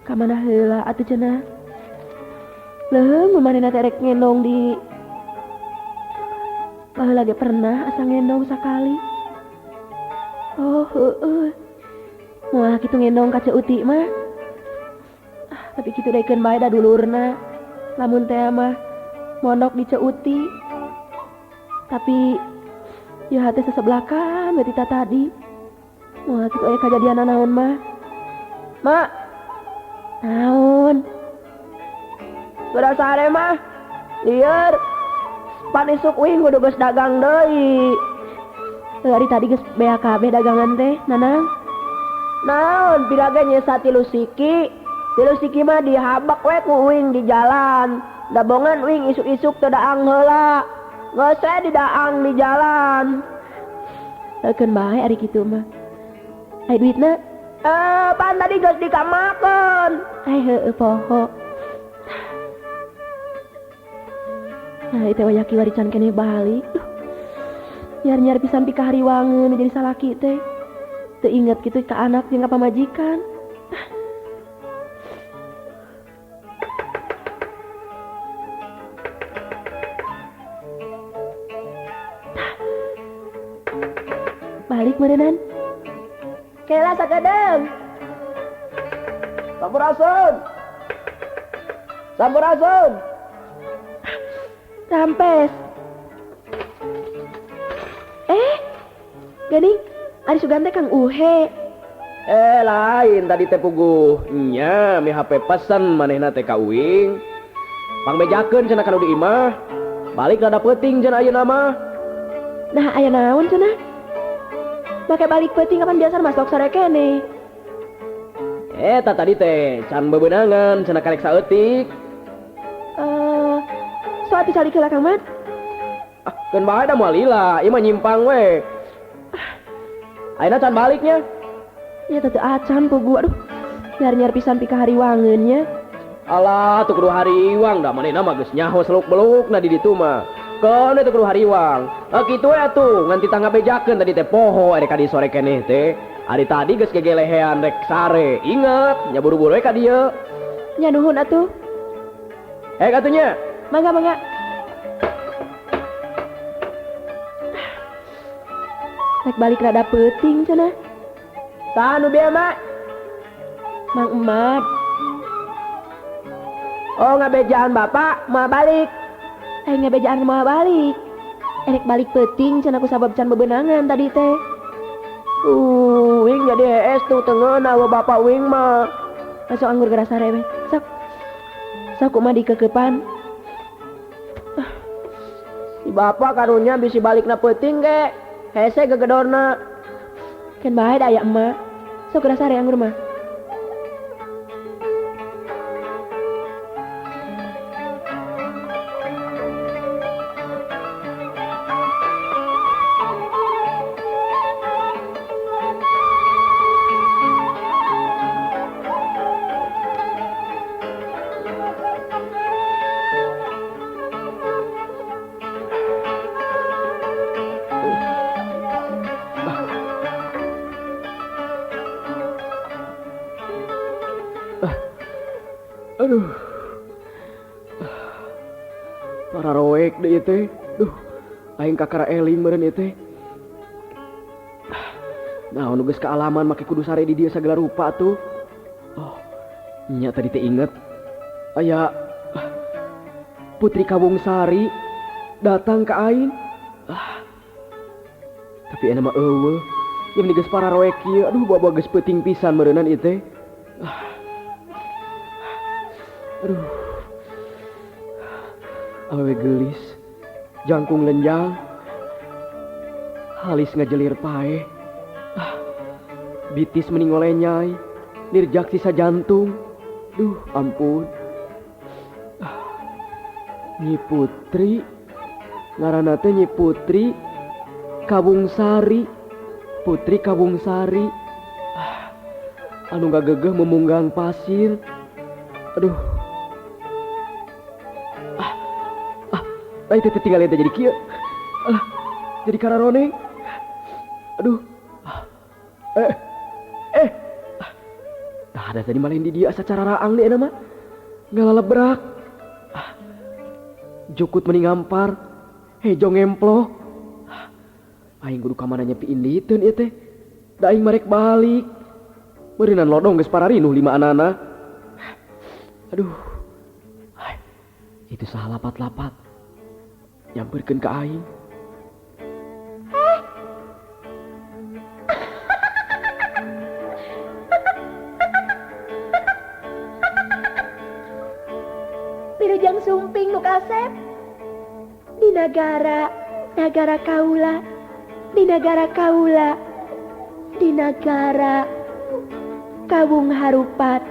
[SPEAKER 1] Ka mana heula atuh cenah. Leuheung manehna teh rek ngendong di baheula ge pernah asa ngendong sakali. Oh, heueuh. Moal kitu ngendong ka Ceu Uti mah. Ah, tapi kitu daekeun bae da dulurna. Lamun teh mah mondok di Ceu Uti. Tapi ya hate sesebelakan we ti tadi. Moal kitu aya kajadian naon mah.
[SPEAKER 3] Mak,
[SPEAKER 1] naon?
[SPEAKER 3] Geura sare mah. Lieur. Pan isuk uing kudu geus dagang deui.
[SPEAKER 1] Ari tadi geus bea kabeh dagangan teh, Nanang.
[SPEAKER 3] Naon pira ge nyesa 3 siki. 3 siki mah dihabak we ku uing di jalan. Dabongan uing isuk-isuk teu daang heula. Geus we didaang di jalan.
[SPEAKER 1] Keun bae ari kitu mah. Ai duitna?
[SPEAKER 3] Pan tadi geus dikamakeun.
[SPEAKER 1] Ai heueuh poho. Nah, itu wayah kiwari can keneh balik. Duh. Nyar-nyar pisan pikahariwangeun jadi salaki teh. Teu inget kitu ka anak jeung ka pamajikan. Balik meureunnan.
[SPEAKER 3] Kela sakedeung.
[SPEAKER 6] Sampurasun. Sampurasun.
[SPEAKER 1] Rampes. Geuning, ari sugan teh Kang Uhe.
[SPEAKER 6] Lain tadi teh puguh. Nya, mi HP pesen manehna teh ka uing. Pangbejakeun cenah kana di imah. Balik rada peuting cenah ayeuna mah.
[SPEAKER 1] Nah, aya naon cenah? Make balik peuting kapan biasa masuk sore keneh.
[SPEAKER 6] Eta tadi teh can bebenangan cenah karek saeutik.
[SPEAKER 1] So atuh calik heula Kang Mat.
[SPEAKER 6] Ah, keun bae da moal lila, ieu mah nyimpang we. Ayeuna can baliknya.
[SPEAKER 1] Nya teu acan pugu, aduh. Nyar-nyar pisan pikahariwangeun nya.
[SPEAKER 6] Alah, teu kudu hariwang da manehna mah geus nyaho seluk-belukna di ditu mah. Keun teu kudu hariwang. Kitu we atuh, ngan titah ngabejakeun tadi teh poho rek ka di sore keneh teh. Ari tadi geus gegelehean rek sare. Inget, nya buru-buru we ka dieu.
[SPEAKER 1] Nya nuhun atuh.
[SPEAKER 6] Atuh nya.
[SPEAKER 1] Mangga, mangga. Rek balik rada peuting cenah.
[SPEAKER 3] Saha nu bieu, Mak?
[SPEAKER 1] Mang Emad.
[SPEAKER 3] Oh, ngabejaan bapak moal balik.
[SPEAKER 1] Ngabejaan moal balik. Rek balik peuting cenah ku sabab can bebenangan tadi teh.
[SPEAKER 3] Wing jadi hees tuh tengeuna we bapak wing mah.
[SPEAKER 1] Masuk anggur geura sare we. Sok. Sok kumaha dikekepan.
[SPEAKER 3] Si bapak karunya bisi balikna peuting ge. Hese gegedorna.
[SPEAKER 1] Keun bae da aya emak. Sok geura sare anggur mah.
[SPEAKER 6] Aduh. Para roek deui teh. Duh, aing kakara eling meureun ieu teh. Nah, nu geus kaalaman make kudu sare di dieu sagala rupa tuh. Oh, nya tadi teh inget. Aya Putri Kawungsari datang ka aing. Tapi aya mah eueuh. Ieu meni geus para roek ieu. Aduh, bawa-bawa geus peuting pisan meureunnan ieu teh. Aduh. Awewe geulis, jangkung lenjang, halis ngajelir paeh. Bitis meni ngolenyai, nirjak sisa jantung. Duh, ampun. Nyi Putri Ngaranna teh Nyi Putri Kawungsari. Putri Kawungsari. Anu ngagegeh memunggang pasir. Aduh. Lain teh tinggal teh jadi kieu. Alah, jadi kararoneng. Aduh. Tah ada tadi malah di dia asa cararaang deui mah. Ngalalebrak. Jukut meni ngampar. Hejo ngemploh. Aing kudu ka mana nyepi inditeun ieu teh. Da aing marek balik. Meureunan lodong geus pararinuh lima anana. Aduh. Itu saha lapat-lapat. Nyamperkeun ka aing.
[SPEAKER 1] Pirujang sumping nu kasep. Di nagara, nagara kaula. Di nagara kaula. Di nagara Kawung Harupat.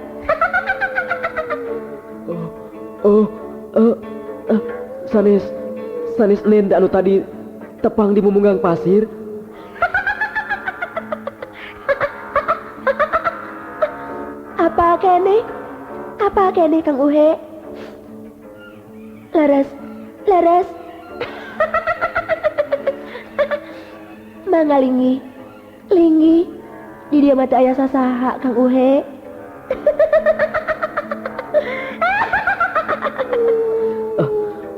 [SPEAKER 6] Sanes sanes nenda anu tadi tepang di mumunggang pasir.
[SPEAKER 1] Apa kene? Apa kene Kang Uhe? Leres, leres. Mangalingi, lingi. Di dia mata aya sasaha Kang Uhe.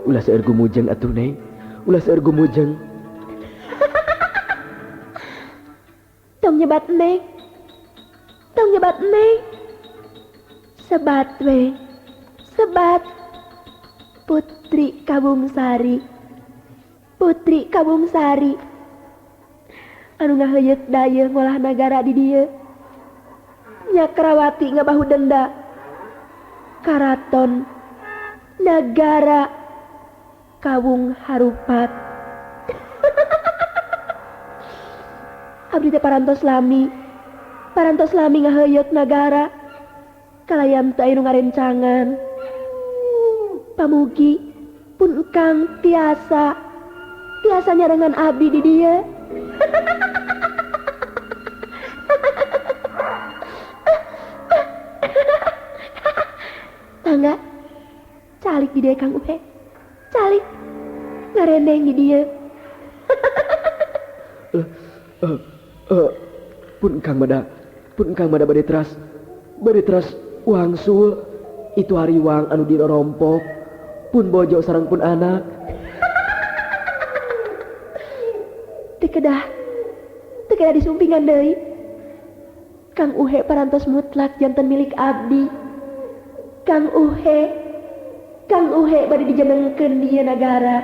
[SPEAKER 6] Ulah seueur gumujeng atuh Neng. Ulah seueur gumujeng.
[SPEAKER 1] Tong nyebat Neng. Tong nyebat Neng. Sebat we. Sebat. Putri Kawungsari. Putri Kawungsari. Anu ngaheuyeuk dayeuh ngolah nagara di dieu. Nyakrawati ngabahu denda. Karaton nagara Kawung Harupat. Abdi teh parantos lami. Parantos lami ngaheuyeuk nagara. Kalayan teu aya nu ngarencangan. Pamugi pun kang tiasa tiasa nyarengan abdi di dieu. Tangga calik di dieu Kang Uhe. Calik ngarendeng di dieu.
[SPEAKER 6] Pun Kang mada bade teras wangsul itu hariwang anu dirorompok pun bojo sareng pun anak.
[SPEAKER 1] Teu kedah disumpingan deui. Kang Uhe parantos mutlak janten milik abdi. Kang Uhe bade dijenengkeun di ieu nagara.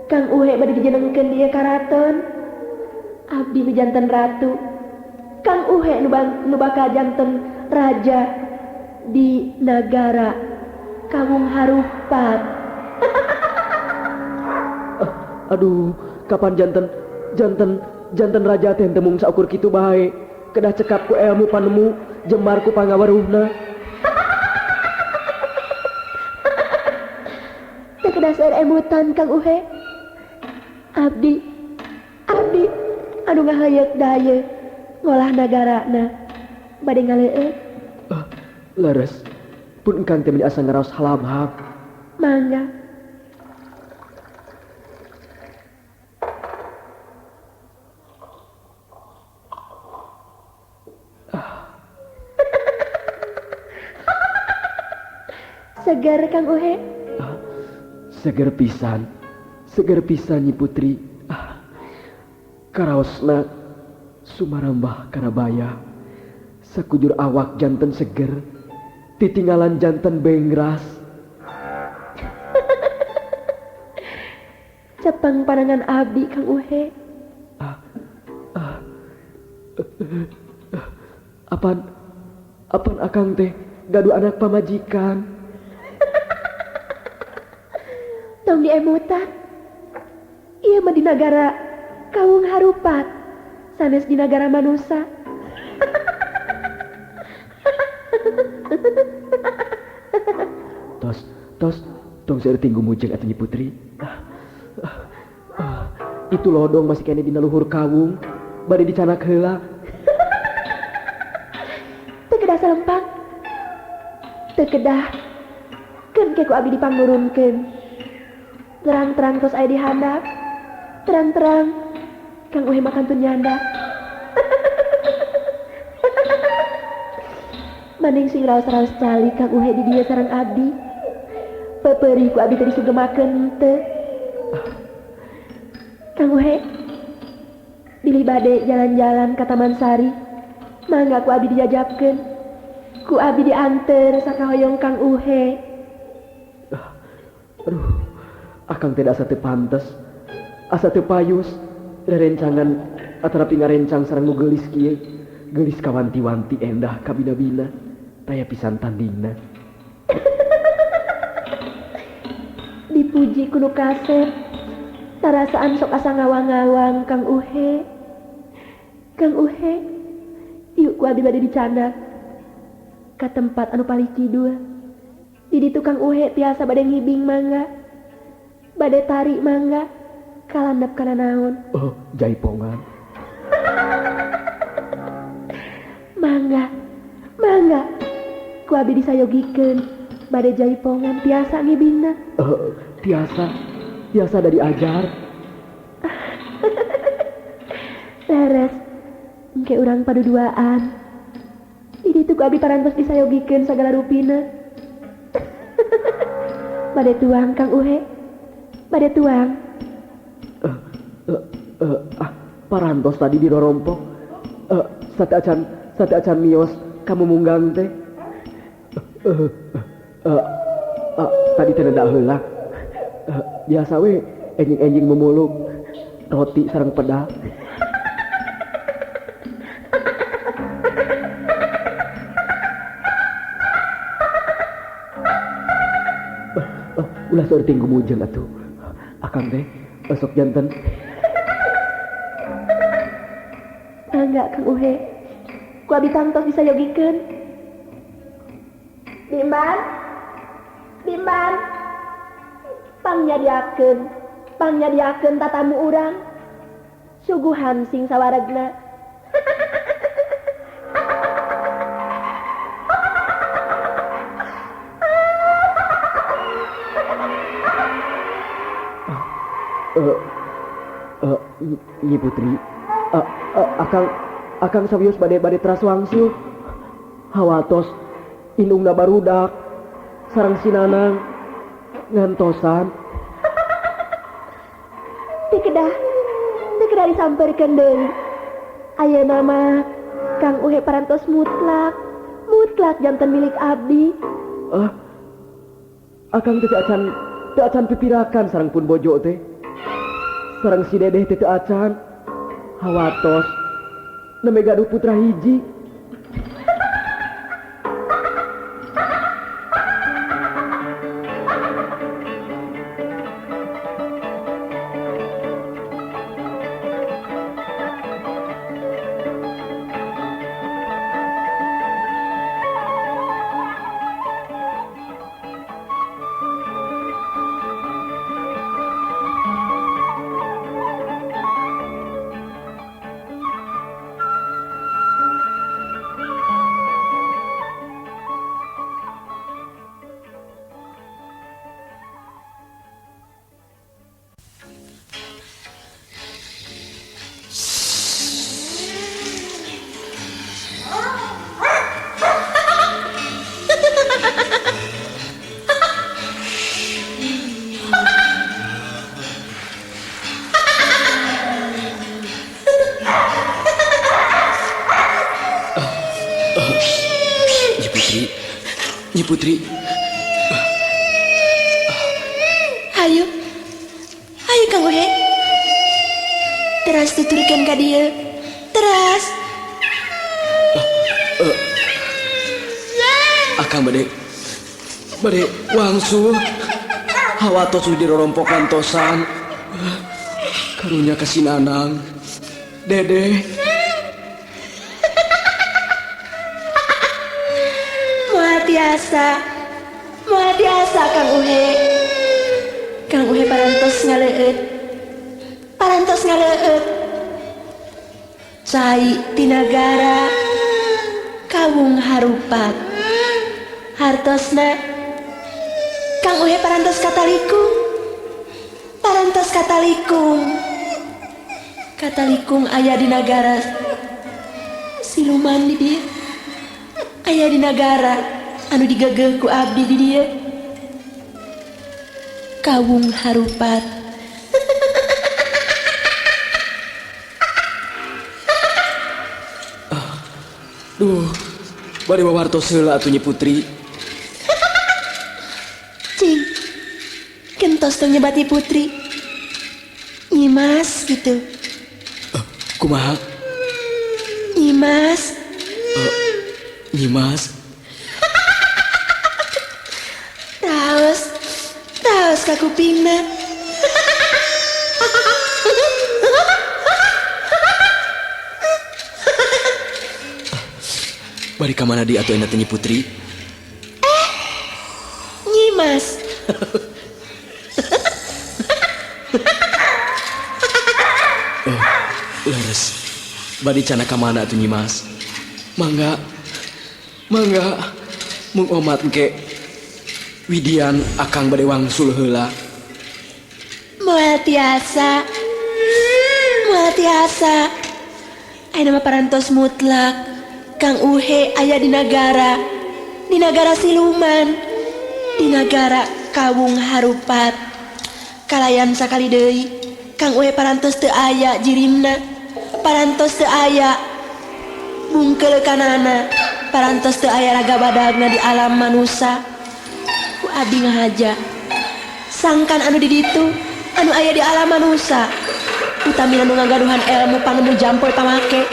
[SPEAKER 1] Kang Uhe bade dijenengkeun di ieu karaton. Abdi nu janten ratu. Kang Uhe nu bakal janten raja di nagara Kawung Harupat.
[SPEAKER 6] Aduh, kapan janten raja teh teu mung saukur kitu bae. Kedah cekap ku ilmu panemu, jembar ku pangaweruhna.
[SPEAKER 1] Teu kedah seueur emutan Kang Uhe. Abdi anu ngaheuyeuk dayeuh ngolah nagarana bade ngaleueut.
[SPEAKER 6] Leres, pun engkang teh meuni asa ngaraos halamham.
[SPEAKER 1] Mangga. Segar Kang Uhe.
[SPEAKER 6] Seger pisan Nyi Putri. Karaosna sumarambah karabaya. Sakujur awak janten seger, titinggalan janten bengras.
[SPEAKER 1] Cepeng pandangan abdi Kang Uhe.
[SPEAKER 6] Apan akang teh gaduh anak pamajikan.
[SPEAKER 1] Tong diemutan. Ieu mah di nagara Kawung Harupat, sanes di nagara manusa.
[SPEAKER 6] Tos, tong seueur tinggu mujeng atuh Nyi Putri. Itu lodong masih kene dina luhur kawung. Bade dicanak heula.
[SPEAKER 1] Teu kedah salempang. Teu kedah. Keun ke ku abdi dipangnurunkeun. Terang-terang tos aya di handap. Terang-terang Kang Uhe mah kantun nyanda. Maning sing raos-raos cali Kang Uhe di dieu sareng abdi. Peperih ku abdi teh disugemakeun teu. Kang Uhe, bilih bade jalan-jalan ka Taman Sari, mangga ku abdi dijajabkeun. Ku abdi dianter sakahoyong Kang Uhe.
[SPEAKER 6] Aduh, akang teh asa teu pantes, asa teu payus, rerencangan atanapi ngarencang sareng nu geulis kieu. Geulis kawanti-wanti endah kabina-bina, taya pisan tandingna.
[SPEAKER 1] Dipuji ku nu kasep, tarasaan sok asa ngawang-ngawang Kang Uhe. Kang Uhe, yuk ku abdi bade dicandak ka tempat anu palih kidul. Di ditu Kang Uhe tiasa bade ngibing mangga, bade tari mangga, kalandap kana naon.
[SPEAKER 6] Oh, jaipongan.
[SPEAKER 1] Mangga, mangga, ku abdi disayogikeun bade jaipongan tiasa ngibingna.
[SPEAKER 6] Tiasa, tiasa dari ajar.
[SPEAKER 1] Leres, engke urang paduduaan. Di ditu ku abdi parantos disayogikeun sagala rupina. Bade tuang Kang Uhe, bade tuang.
[SPEAKER 6] Parantos tadi dirorompok. Sate acan mios kamu munggang teh. Tadi teh neda heula. Biasa we enjing-enjing memuluk roti sareng peda. Ulah seueur ting gumujeng atuh. Akang teh esok janten.
[SPEAKER 1] Mangga Kang Uhe. Ku abdi tangtos disayogikeun. Bimban. Bimban. Pangnyadiakeun, pangnyadiakeun tatamu urang. Suguhan sing sawaregna.
[SPEAKER 6] Nyi Putri, akang sawios bade teras wangsul. Hawatos indungna barudak sareng si Nanang ngantosan.
[SPEAKER 1] Teu kedah disamperkeun deui. Ayeuna mah Kang Uhe parantos mutlak, mutlak janten milik abdi.
[SPEAKER 6] Akang teh teu acan pipirakan sareng pun bojo teh. Sareng si Dedeh teh teu acan. Hawatos nembe gaduh putra hiji. Nyi Putri.
[SPEAKER 1] Hayu. Hayu Kang Uhe. Teras tuturkeun ka dieu. Teras.
[SPEAKER 6] Akang bade wangsul. Hawatos dirorompokan tosan. Karunya ka si Nanang. Dedeh.
[SPEAKER 1] Moal tiasa Kang Uhe. Kang Uhe parantos ngaleueut. Parantos Parantos ngaleueut. Cai tinagara kawung harupat. Hartosna Kang Uhe parantos katalikung. Parantos katalikung. Katalikung aya di nagara siluman di dieu. Aya di nagara anu digegeuh ku abdi di dieu. Kawung harupat.
[SPEAKER 2] Duh, bade wawartos heula atuh Nyi Putri.
[SPEAKER 1] Cing, gentos tong nyebati Putri. Nyimas gitu.
[SPEAKER 2] Kumaha?
[SPEAKER 1] Nyimas.
[SPEAKER 2] Nyimas.
[SPEAKER 1] Raos, raos ka kupingna.
[SPEAKER 2] Bari ka mana di atuh enak teh Nyi Putri?
[SPEAKER 1] Nyimas.
[SPEAKER 2] Oh, leres. Bari cana ka mana atuh Nyimas? Mangga. Mangga. Mung omat engke. Widian akang bade wangsul heula.
[SPEAKER 1] Moal tiasa. Moal tiasa. Ayeuna mah parantos mutlak. Kang Uhe aya di nagara. Di nagara siluman. Di nagara kawung harupat. Kalayan sakali deui. Kang Uhe parantos teu aya jirimna. Parantos teu aya bungkeulekanana. Parantos teu aya raga badagna di alam manusa. Ku abdi ngahaja. Sangkan anu di ditu, anu aya di alam manusa. Utamina nu ngagaduhan ilmu panemu jampol pamake.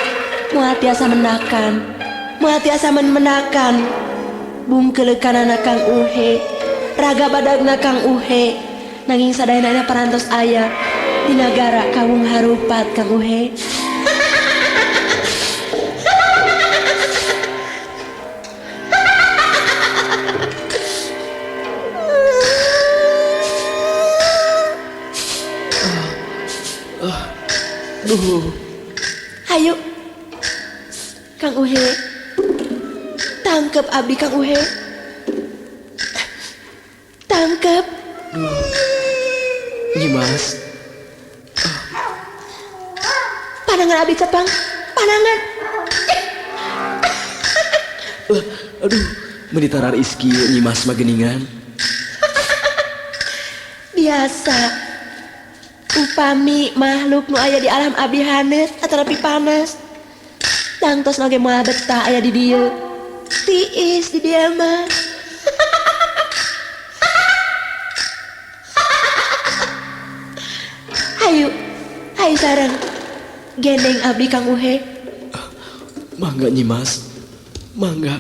[SPEAKER 1] Moal tiasa menakan. Moal tiasa menakan. Bungkeulekanana Kang Uhe. Raga badagna Kang Uhe. Nanging sadayana parantos aya di nagara kawung harupat Kang Uhe.
[SPEAKER 2] Duh.
[SPEAKER 1] Hayu Kang Uhe. Tangkep abdi Kang Uhe. Tangkep.
[SPEAKER 2] Duh. Nyimas.
[SPEAKER 1] Panangan abdi cepang. Panangan.
[SPEAKER 2] Aduh, meuni tarar iski Nyimas mah geuningan.
[SPEAKER 1] Biasa. Upami makhluk nu aya di alam abdi haneut atanapi panas. Tangtos oge moal betah aya di dieu. Tiis di dieu mah. Hayu, hayu sareng. Gendeng abdi Kang Uhe.
[SPEAKER 2] Mangga Nyimas. Mangga.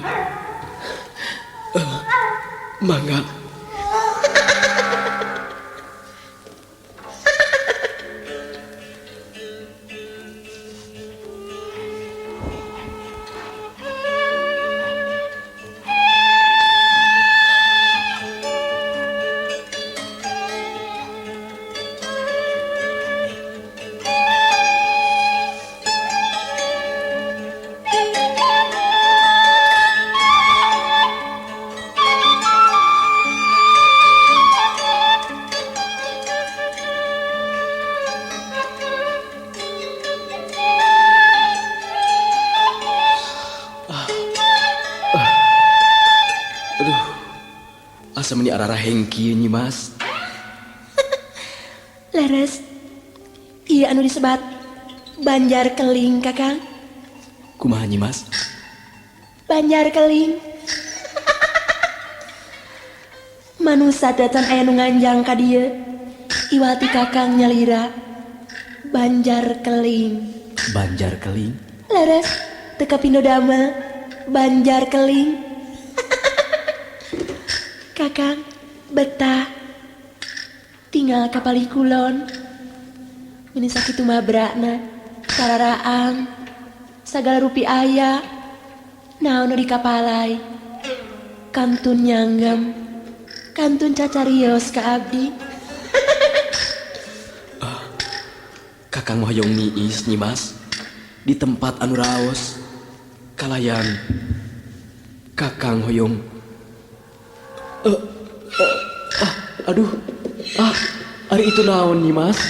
[SPEAKER 2] Mangga. Aduh, asa meni ararah hengki Nyimas.
[SPEAKER 1] Leres, iya anu disebat Banjar Keling Kakang.
[SPEAKER 2] Kumaha Nyimas?
[SPEAKER 1] Banjar Keling. Manusa datang aya nu nganjang ka dieu. Iwati Kakang nyalira. Banjar Keling.
[SPEAKER 2] Banjar Keling?
[SPEAKER 1] Leres, teu kapindo damel. Banjar Keling. Kakang, betah. Tinggal kapalih kulon. Meni sakitu mabrakna, sararaang, sagala rupi aya. Naon nu dikapalai. Kantun nyanggem, kantun cacarios ka abdi.
[SPEAKER 2] Kakang mah hoyong niis Nyimas di tempat anu raos kalayan Kakang hoyong aduh ari itu naon Nyimas?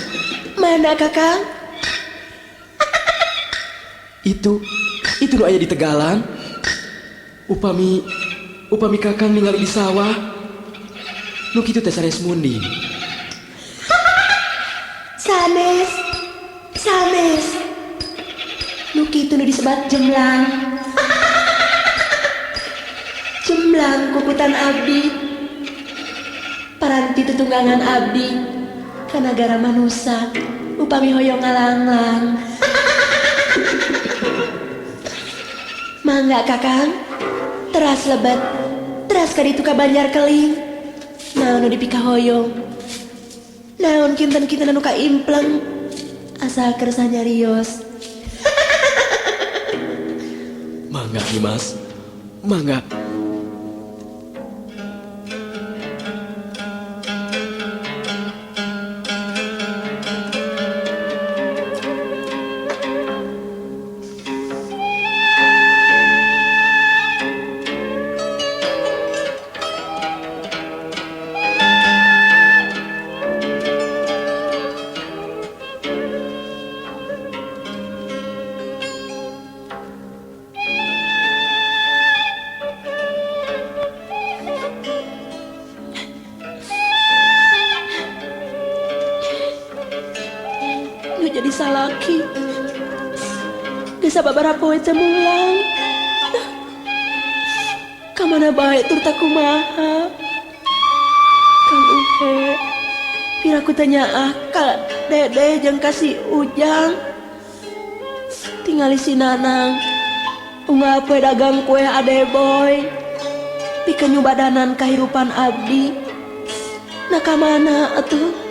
[SPEAKER 1] Mana Kakang?
[SPEAKER 2] Itu nu aya di Tegalan. Upami Kakang ningali di sawah nu kitu teh sanes munding.
[SPEAKER 1] Sanes nu kitu nu disebat jemlang. Jemlang kukutan abdi, paranti tutunggangan abdi kana gara manusa upami hoyong ngalanglang. Mangga Kakang, teras lebet, teras kaditu ka Banjar Keling. Naon nu dipikahoyong, naon kinten-kinten anu kaimpleng, asal kersa nyarios.
[SPEAKER 2] Mangga Nyimas, mangga.
[SPEAKER 1] Jadi salaki geus sababaraha poe teu mulang. Ka mana bae tur takumaha? Kang Uhe, piraku teh nyaah ka Dedeh jeung ka si Ujang. Tingali si Nanang unggal poe dagang kue Ade Boy. Pikeun nyubadanan kahirupan abdi. Nah ka mana atuh?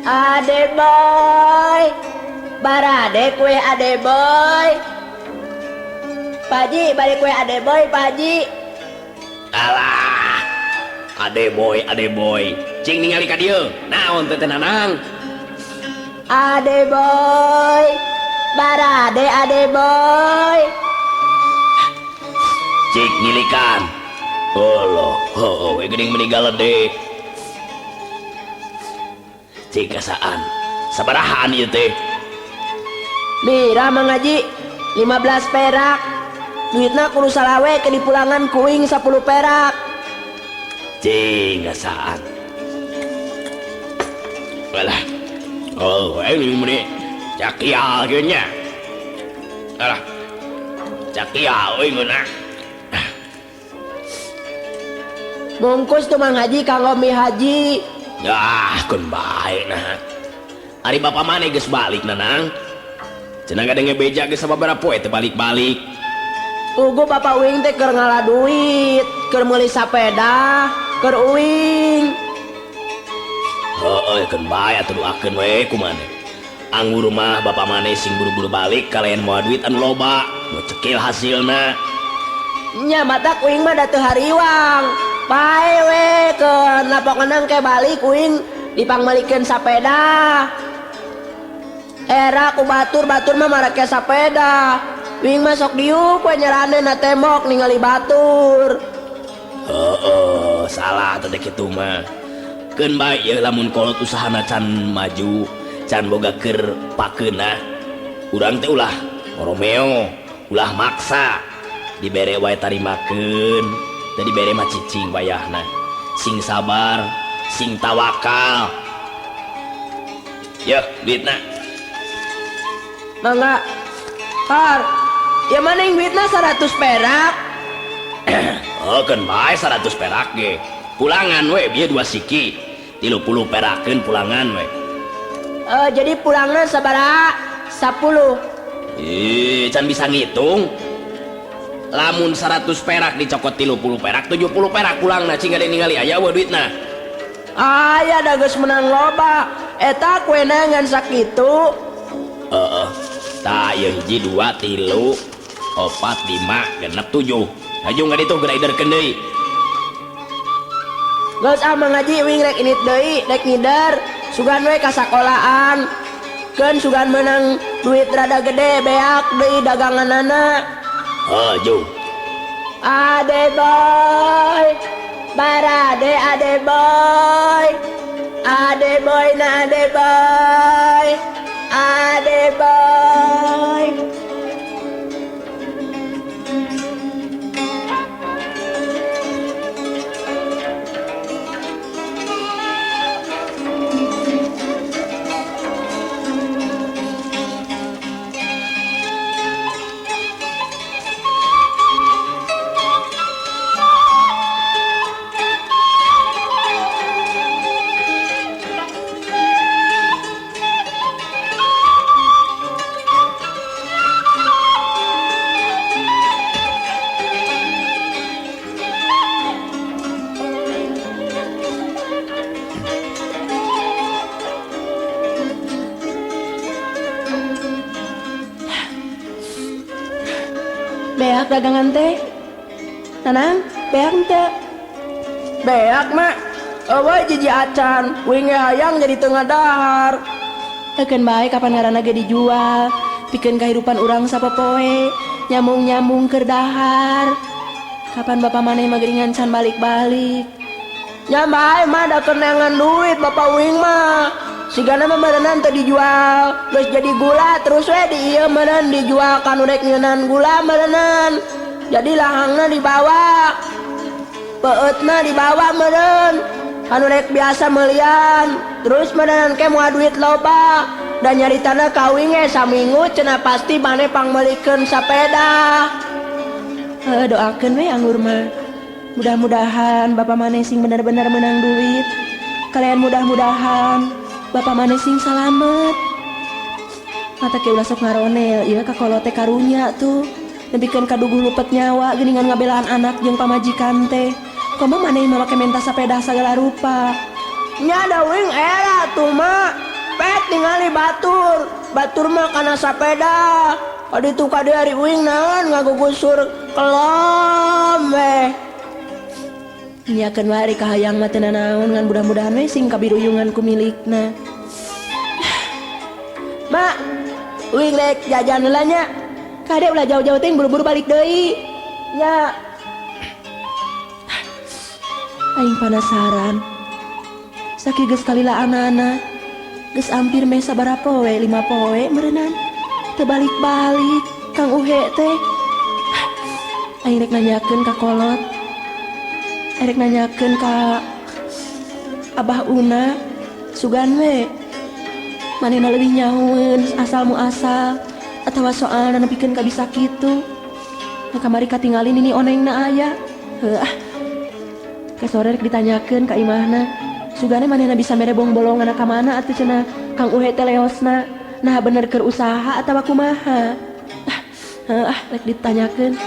[SPEAKER 3] Ade Boy, barade kue Ade Boy. Paji, balik kue Ade Boy, Paji.
[SPEAKER 4] Alah, Ade Boy, Ade Boy. Cing ningali ka dieu, naon teh Nanang?
[SPEAKER 3] Ade Boy, barade Ade Boy.
[SPEAKER 4] Cik ngilikan. Oloh, heuh, we geuning meninggal ledek. Cik kasaan, sabarahaan ieu teh?
[SPEAKER 3] Mira mangaji 15 perak. Duitna kudu salawe ke dipulangan kuing 10 perak.
[SPEAKER 4] Cing kasaan. Alah. Oh, ini meni cakial kieu nya. Alah. Cakial euy ngeunah.
[SPEAKER 3] Bungkus tuh Mang Haji kanggo mi haji.
[SPEAKER 4] Ah, kun bae nah. Ari bapa maneh geus balik Nanang. Cenah ngadenge beja geus sababaraha poe teu balik-balik.
[SPEAKER 3] Ugu bapa uing teh keur ngala duit, keur meuli sapeda, keur uing.
[SPEAKER 4] Heueuh, keun bae atuh doakeun we ku maneh. Anggur mah bapa maneh sing buru-buru balik kalayan moal duit anu loba, nu cekil hasilna.
[SPEAKER 3] Nya matak uing mah da teu hariwang. Bae we keun napokna ke balik uing dipangmeulikeun sapeda. Era ku batur-batur mah marake sapeda. Uing mah sok diuk we nyerane na tembok ningali batur.
[SPEAKER 4] Heeh, salah teh kitu mah. Keun bae ieu lamun kolot usahana can maju, can boga keur pakeunah. Urang teh ulah Romeo, ulah maksa. Dibere wae tarimakeun, teu dibere mah cicing wayahna. Sing sabar, sing tawakal. Yeuh, duitna.
[SPEAKER 3] Mangga. Har, ya maning duitna 100 perak.
[SPEAKER 4] Oh, keun bae 100 perak ge. Pulangan we bieu 2 siki. 30 perakeun pulangan we.
[SPEAKER 3] Jadi pulangna sabaraha? 10.
[SPEAKER 4] Ih, can bisa ngitung. Lamun 100 perak dicokot 30 perak, 70 perak pulangna cing gade ningali aya eueuh duitna.
[SPEAKER 3] Aya da geus menang loba. Eta kuena ngan sakitu.
[SPEAKER 4] Heeh. Tah ieu hiji 2 3
[SPEAKER 2] 4 5 6 7. Haju ka ditu geura iderkeun deui.
[SPEAKER 3] Geus ah Mang Haji wing rek init deui, rek ngider. Sugan we ka sakolaan. Keun sugan meunang duit rada gede beak deui daganganana.
[SPEAKER 2] Haju.
[SPEAKER 3] Ade boy. Barade ade boy. Ade boy na ade boy. Ade boy.
[SPEAKER 1] Beak dagangan teh. Nanang, beak teh.
[SPEAKER 3] Beak mak. Eueuh jiji acan, wing hayang jadi teu ngadahar.
[SPEAKER 1] Keun bae kapan ngaranna ge dijual, pikeun kahirupan urang sapopoe, nyambung-nyambung keur dahar. Kapan bapak maneh mah geuningan can balik-balik.
[SPEAKER 3] Nya bae mah da keur neangan duit bapak wing mah. Sigana mah meureunnan teu dijual, geus jadi gula terus we di ieu meureun dijual ka nu rek nyeunan gula meureunnan. Jadi lahangna dibawa, peutna dibawa meureun, ka nu rek biasa meulian. Terus meureunnan ke moal duit loba, dan nyaritana ka uing ge saminggu cenah pasti maneh pangmeulikeun sapeda.
[SPEAKER 1] Heuh, doakeun we anggur mah. Mudah-mudahan bapak maneh sing bener-bener meunang duit. Kalian mudah-mudahan bapak maneh sing salamet. Mata ke ulah sok ngaronel ieu ka kolot teh karunya tuh. Nepikeun ka duguh lupet nyawa geuningan ngabelaan anak jeung pamajikan teh. Komo maneh mah make menta sapeda sagala rupa.
[SPEAKER 3] Nya da uing era tuh mah. Pek tingali batur. Batur mah kana sapeda. Kaditu ka dieu ari uing naon ngagugusur kelom we.
[SPEAKER 1] Nyakeun wae ari kahayang mah teu nanaon ngan mudah-mudahan we sing kabiruyungan ku milikna.
[SPEAKER 3] Mak, uing rek jajan heula nya.
[SPEAKER 1] Kade ulah jauh-jauh teh buru-buru balik deui.
[SPEAKER 3] Nya.
[SPEAKER 1] Aing penasaran. Sakieu geus kalila anana. Geus hampir meh sabaraha poe, 5 poe meureunnan. Teu balik-balik Kang Uhe teh. Aing rek nanyakeun ka kolot. Erek nanyakeun ka Abah Una, sugan we. Manehna leuwih nyahoeun asal muasal atawa soalna nepikeun ka bisa kitu. Nah, kamari katingali nini onengna aya. Heuh ah. Ke sore rek ditanyakeun ka imahna. Sugane manehna bisa mere bong-bolongan ka mana atuh cenah Kang Uhe teh leosna. Nah bener keur usaha atawa kumaha? Ah, heuh ah rek ditanyakeun.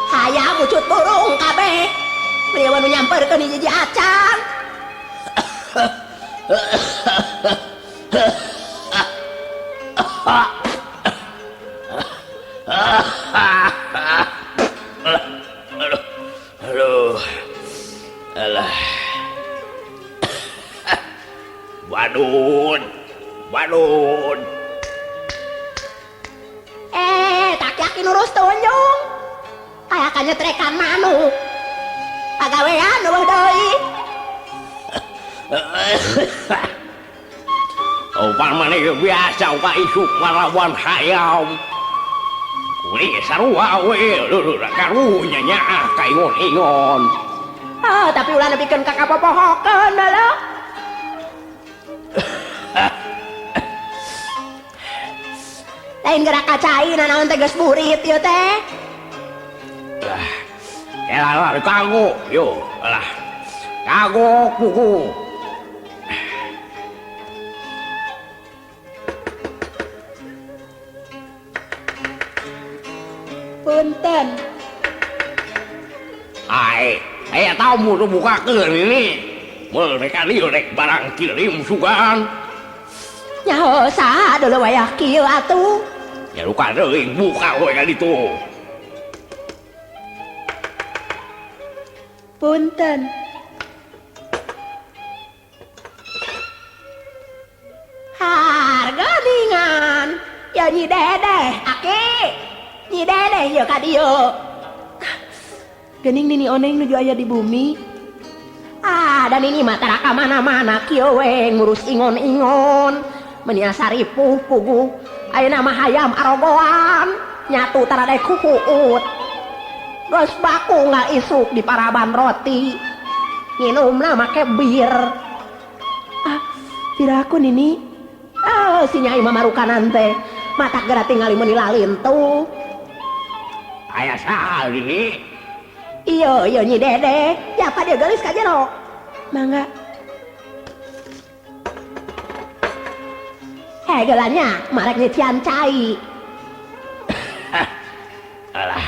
[SPEAKER 5] Hayam ucut burung kabeh. Beliau nu nyamperkeun hiji acan.
[SPEAKER 2] Aduh. Alah.
[SPEAKER 4] Badun. Badun.
[SPEAKER 5] Tak yakin urus tunjung. Kayak kanyetrekan manuk. Pagawean eueuh deui.
[SPEAKER 4] Opan maneh biasa ka isuk ngalawan hayam. Kuring sarua we, leuleuk karunya nyaah ka ingon-ingon.
[SPEAKER 5] Ah, tapi ulah nepikeun ka kapopohokeun leuh. Lain gerak kacai nanaon teh geus burit ieu teh.
[SPEAKER 4] Lah, kela kagok yo, alah. Kagok buku.
[SPEAKER 5] Punten.
[SPEAKER 4] Ai, aya tamu nu bukakeun ini. Mereka rek barang kirim sugan.
[SPEAKER 5] Nyaho saha dulu wayah kieu atuh.
[SPEAKER 4] Ya luka deui buka we ka ditu.
[SPEAKER 1] Punten.
[SPEAKER 5] Harga ningan. Ya Nyi Dedeh, aki. Nyi Dedeh ye ka dieu.
[SPEAKER 1] Geuning Nini Oneng nuju aya di bumi.
[SPEAKER 5] Ah, dan ini mah tara ka mana-mana kieu we ngurus ingon-ingon. Meuni asa ripuh puguh. Ayeuna mah hayam arogoan, nyatu tara daek huhuut. Geus baku nggak isuk di paraban roti. Nginumna make bir.
[SPEAKER 1] Ah, piraku Nini.
[SPEAKER 5] Ah, si Nyai mah marukanan teh. Matak geura tingali meuni lalintuh.
[SPEAKER 4] Aya saha Nini?
[SPEAKER 5] Iyo, iyo Nyi Dedeh. Ya apa dia geulis ka jero?
[SPEAKER 1] Mangga.
[SPEAKER 5] Hei geulanya, marek nyician cai.
[SPEAKER 4] Alah.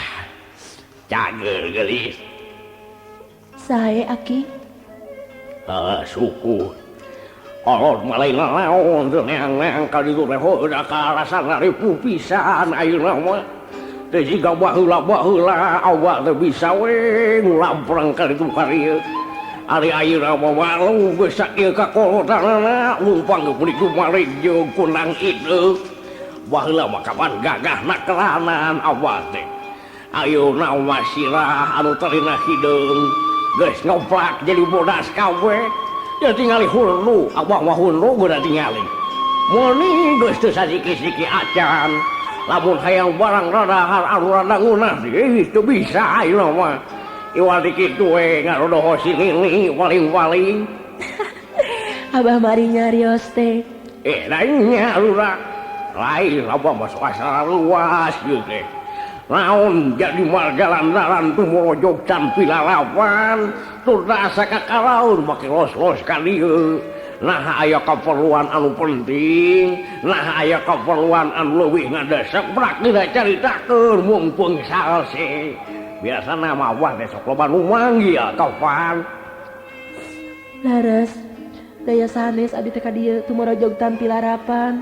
[SPEAKER 4] Cager geulis.
[SPEAKER 1] Sae aki.
[SPEAKER 4] Ah, syukur. Kolot mah lain naon teu neang-neang ka ditu teh heuh da kalasan ripuh pisan ayeuna mah. Teu jiga baheula-baheula awak teh bisa we ngulamprang ka ditu ka dieu. Ari ayeuna mah malu geus sakieu kakolotanana lumpang geus meuni kumari jeung kunang ideuk. Baheula mah kapan gagah nakelanan awak teh. Ayeuna mah sirah anu tarina hideung geus ngoplak jadi bodas kabeh. Ya tingali hulu, abah mah hulu geura tingali. Meuni geus teu sajiki-siki acan. Lamun hayang barang radahar anu rada ngeunah deui teu bisa ayeuna mah. Iwal dikitu we ngarodoho si Nini paling-paling.
[SPEAKER 1] Abah mari nyarios teh.
[SPEAKER 4] Lainnya lurah. Lain abah mah suasana luas ieu teh. Naon jadi margalan-dalan tumorojog can pilalapan tur asa kakaraun make los-los ka dieu. Nah aya kaperluan anu penting, nah aya kaperluan anu leuwih ngadesek brak dina caritakeun mungpung salse. Biasana mah abah teh sok loba nu manggil kapan.
[SPEAKER 1] Laras, daya sanes abdi teh ka dieu tumorojog tan pilarapan.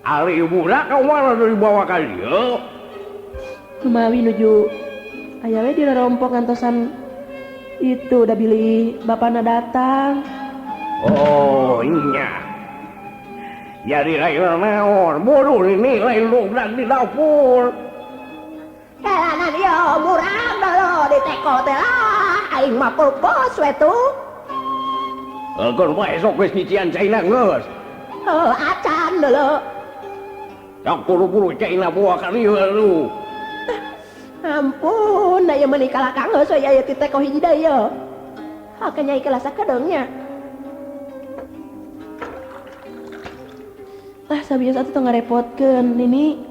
[SPEAKER 4] Ari budak ka mana dibawa ka dieu?
[SPEAKER 1] Kumawi nuju aya we di rompok ngantosan itu udah bilih bapana datang.
[SPEAKER 4] Oh iya. Jadi lain naon bodoh ini lain logdan di dapur.
[SPEAKER 5] Kelanan yo murang dolo di teko teh lah aing mah pupus we tuh.
[SPEAKER 4] Keun bae sok geus nyician caina geus.
[SPEAKER 5] Heuh acan dolo.
[SPEAKER 4] Sok buru-buru caina bawa ka dieu lu.
[SPEAKER 5] Ampun, aya meuni kalah kang geus we aya ti teko hiji deui ye. Hake nyai kelas sakedeungnya.
[SPEAKER 1] Ah, sabios atuh tong ngarepotkeun Nini.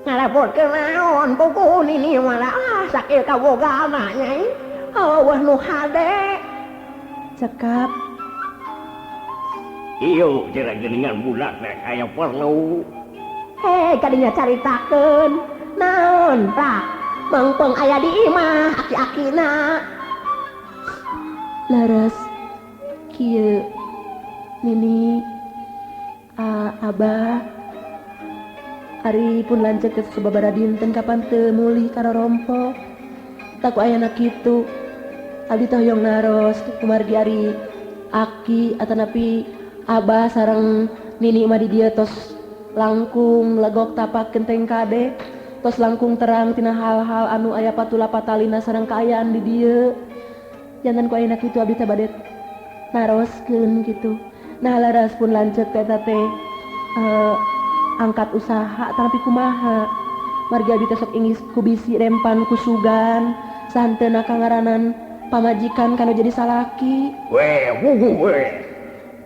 [SPEAKER 5] Ngarepotkeun naon puguh Nini mah ah sakieu kabogana nyai. Eueuh nu hade.
[SPEAKER 1] Cekap.
[SPEAKER 4] Ieu cenah geuningan budak teh aya perlu.
[SPEAKER 5] Hei, kadinya caritakeun. Naon, Pak? Mengpeng aya di imah aki-akina.
[SPEAKER 1] Laras, kieu Nini, Abah, ari pun lanceuk ke sababaraha dinten kapan teu mulih ka rorompok. Tak ku ayana kitu. Abdi teh hoyong naros kumargi ari aki atanapi Abah sareng Nini mah di dieu tos langkung legok tapak genteng kade. Tos langkung terang tina hal-hal anu aya patula patalina sareng kaayaan di dieu. Jangan ku ayeuna kitu abdi teh bade naroskeun kitu. Nah laras pun lanceuk teh eta teh angkat usaha tapi kumaha. Margi abdi teh sok ingis ku bisi rempan ku sugan santeuna kangaranan pamajikan kanu jadi salaki.
[SPEAKER 4] We wugu we.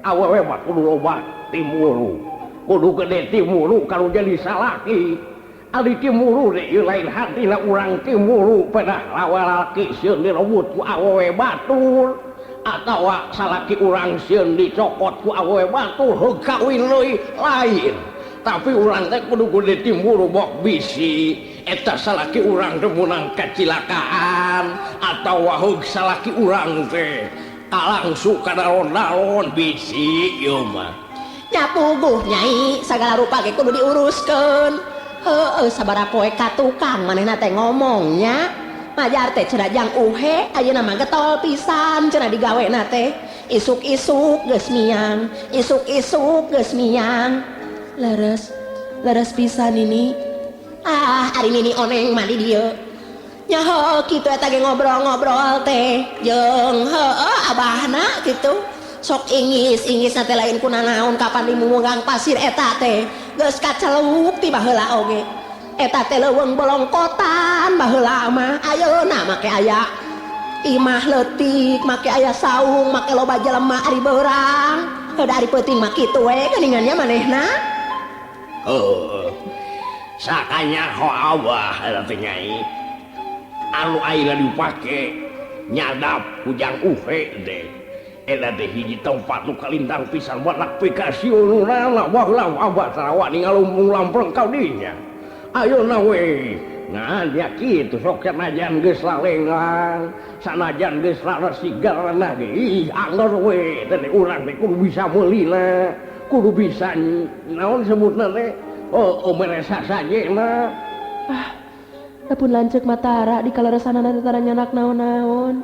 [SPEAKER 4] Awewe mah kudu loba timuru. Kudu gede timuru kanu jadi salaki. Ari timuru deui lain hatina urang timuru pedah lawalaki sieun direbut ku awewe batur atawa salaki urang sieun dicokot ku awewe batur heug kawin deui lain. Tapi urang teh kudu gede timuru bok bisi Eta salaki urang teh meunang kacilakaan atawa heug salaki urang teh kalangsu ka dalon-dalon bisi ieu mah.
[SPEAKER 5] Nya puguh Nyai, sagala rupa ge kudu diuruskeun. Heueuh sabaraha poe ka tukang manehna teh ngomongnya. Majar teh cenah jang uhe ayeuna mah getol pisan cenah digawena teh. Isuk-isuk geus miang, isuk-isuk geus miang.
[SPEAKER 1] Leres, leres pisan ini.
[SPEAKER 5] Ah, ari nini oneng mah di dieu. Nya heueuh kitu eta ge ngobrol-ngobrol teh jeung heueuh abahna kitu. Sok ingis-ingis teh lain kunanaon kapan dimunggang pasir eta teh. Geus kaceluk ti baheula oge. Eta teh leuweung bolongkotan baheula mah. Ayeuna make aya imah leutik, make aya saung, make loba jelema ari beurang. Heuh ari peuting mah kitu we geuningannya manehna.
[SPEAKER 4] Oh, sakanya ho abah eta teh Nyai. Anu ayeuna dipake nyadap hujang uhe teh. Eta teh hiji tempat nu kalintang pisan badak pikasiunana baheula abah sarawak ningalumpung lampreng ka dinya. Ayeuna we ngan ya kitu sok sanajan geus lalenglang, sanajan geus raresigarna ge ih angger we teh urang teh kudu bisa meulina, kudu bisa naon sebutna teh. Oh, meresa sajena.
[SPEAKER 1] Ah, lapun lanceuk matara di kaleresanana teh tara nyanak naon-naon.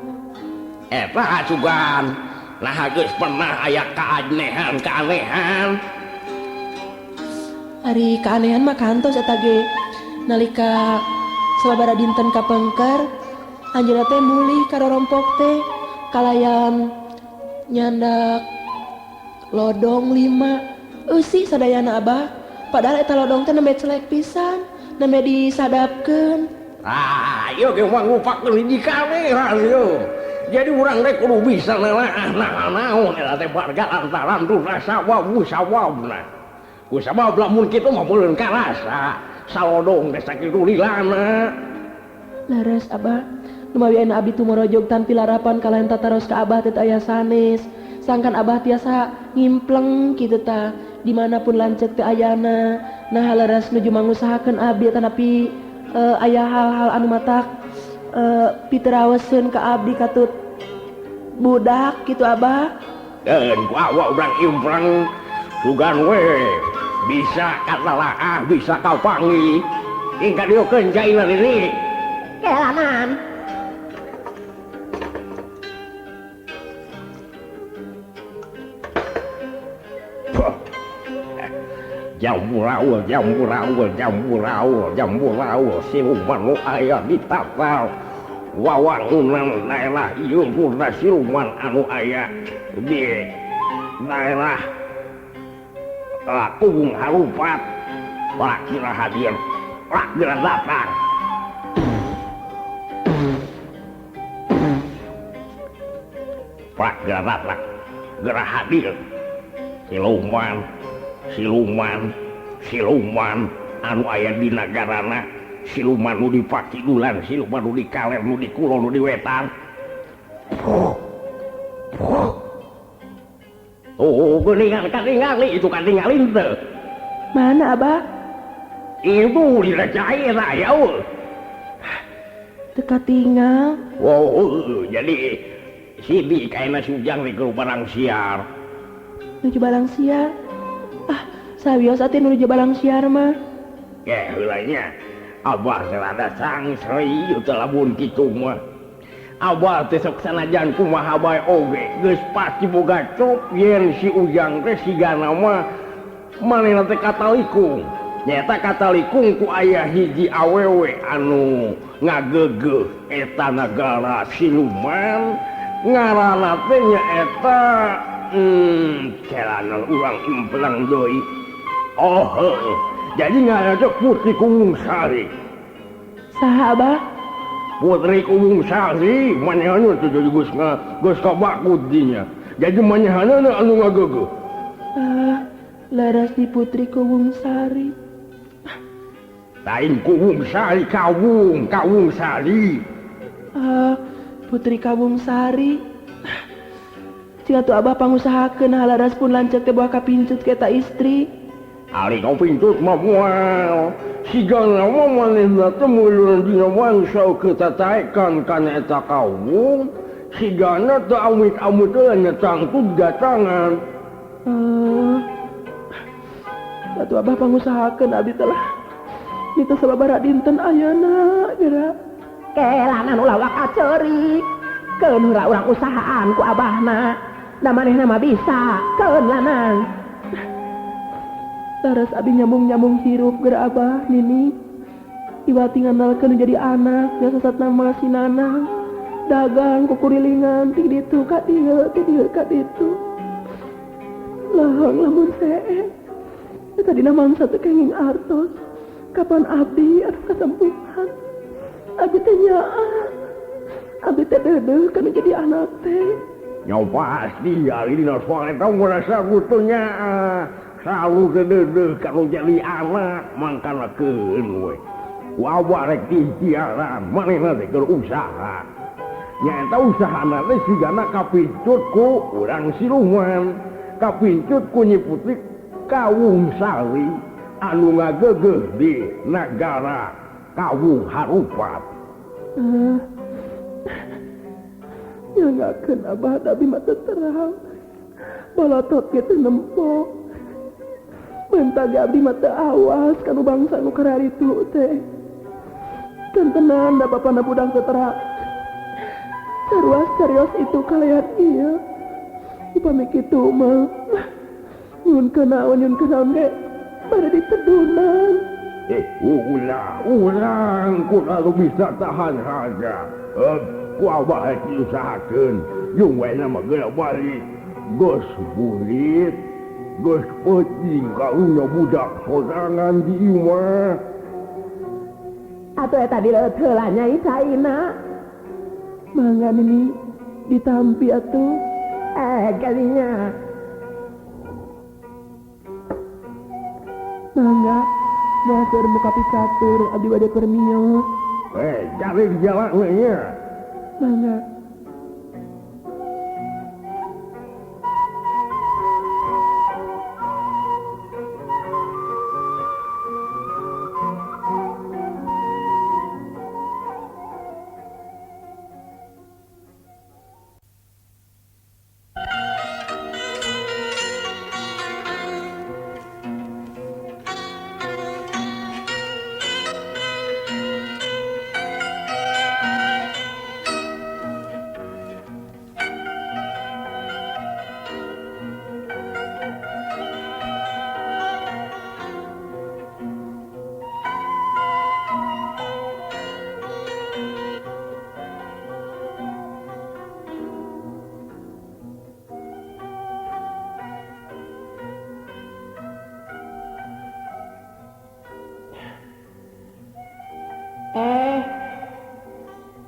[SPEAKER 4] Eta sugan. Nah geus pernah aya kaanehan-kaanehan.
[SPEAKER 1] Ari kaanehan mah kantos eta ge. Nalika sababaraha dinten kapengker, anjeunna teh mulih ka rorompok teh kalayan nyandak lodong 5. Eusi sadayana abah. Padahal eta lodong teh nembe celek pisan, nembe disadapkeun.
[SPEAKER 4] Ah, ieu ge mah ngupakeun hiji kameran ieu. Jadi urang teh kudu bisa nelaah naon eta teh warga lantaran tuh rasa wawu sawabna. Ku sabab lamun kitu mah meureun karasa salodong teh sakitu lilana.
[SPEAKER 1] Leres abah, lumawi ayeuna abdi tumorojog tanpi larapan kalayan tataros ka abah teh aya sanes. Sangkan abah tiasa ngimpleng kitu tah. Dimanapun lanceuk teh ayana. Nah leres nuju mangusahakeun abdi tanapi aya hal-hal anu matak piteraweseun ka abdi katut budak kitu abah.
[SPEAKER 4] Deun ku awak urang impreng sugan we bisa katalaah bisa kapangi ingka dieukeun cailan ini.
[SPEAKER 5] Kelanan.
[SPEAKER 4] Jambu raul, jambu raul, jambu raul, jambu raul, siluman nu aya di tapal. Wawangunan daerah ieu purna siluman anu aya di daerah Kubung Harupat. Lakira hadir, lakira datang. Lakira datang, gerak hadir. Siluman, siluman, siluman anu aya di nagarana, siluman nu di pakidulan, siluman nu di kaler, nu di kulon, nu di wetan. Oh, geuningan katingali itu katingalin teu.
[SPEAKER 1] Mana abah?
[SPEAKER 4] Itu dina cair aya eueuh.
[SPEAKER 1] Teu katingal.
[SPEAKER 4] Oh, jadi sidi kaena sujang di barang siar.
[SPEAKER 1] Nuju barang siar. Ah, sawios atuh nuju barang siar mah.
[SPEAKER 4] Ke heula nya. Abah teh rada sangsri teu lamun kitu mah. Abah teh sok sanajan kumaha bae oge geus pasti boga cop yen si Ujang teh sigana mah manehna teh katalikung. Nyaeta katalikung ku aya hiji awewe anu ngageugeuh eta nagara siluman ngaranna teh nyaeta celana urang implang deui. Oh, heuh. Jadi ngaranna teh Putri Kuwung Sari.
[SPEAKER 1] Saha abah?
[SPEAKER 4] Putri Kuwung Sari manehna teh jadi geus geus kabakut dinya. Jadi manehna anu ngageugeuh.
[SPEAKER 1] Ah, leres di Putri Kuwung Sari.
[SPEAKER 4] Lain Kuwung Sari, Kawung, Kawung Sari.
[SPEAKER 1] Ah, Putri Kawung Sari. Cing atuh abah pangusahakeun halaras pun lanceuk teh boa kapincut ka eta istri.
[SPEAKER 4] Ari kapincuk mah moal. Sigana mah manehna teh meuleuh dina bangsa ketataekan kana eta kawung. Sigana teu amit-amit heula nya tangtu datangan.
[SPEAKER 3] Atuh abah pangusahakeun abdi teh lah. Nita sababaraha dinten ayana geura.
[SPEAKER 5] Kelanan ulah waka ceurik. Keun heula urang usahaan ku abahna. Da manehna mah bisa, keun lanang.
[SPEAKER 3] Taras abi nyambung-nyambung hirup geura abah nini. Iwati ngandalkeun jadi anak, nya sasatna mah si Nanang. Dagang kukurilingan ti ditu ka dieu, ti dieu ka ditu. Lahang lamun seet. Eta dina mangsa teu kenging artos. Kapan abdi anu katempuhan? Abi teh nyaah. Abi teh deudeuh kana jadi anak teh.
[SPEAKER 4] Nya pasti ari dina soal eta merasa kutu nyaah. Selalu deudeuh kana jadi anak mangkana keun we. Ku abah rek diikhtiaran manehna teh keur usaha. Nya eta usahana teh sigana kapincut ku urang siluman, kapincut ku Nyi Putri Kawung Sari anu ngagegeuh di nagara Kawung Harupat.
[SPEAKER 3] Nyangakeun abah da abi mah teu terang. Balotot ge teu nempo. Mentah ge abdi mah teu awas kanu bangsa nu kararitu teh. Tentenan da bapana budak teu terang. Saruas serius itu kalian iya. Upami kitu mah nyun kenaon ge bade ditedunan.
[SPEAKER 4] Ulah urang kudu bisa tahan saja. Ku abah rek diusahakeun jeung we na mah geura balik. Geus burit, geus peuting karunya budak sorangan di imah.
[SPEAKER 5] Atuh eta dileut heula nya Caina.
[SPEAKER 3] Mangga nini ditampi atuh.
[SPEAKER 5] Kalinya.
[SPEAKER 3] Mangga dasar muka picatur abdi bade permios.
[SPEAKER 4] Cari jalan we nya.
[SPEAKER 3] Mangga.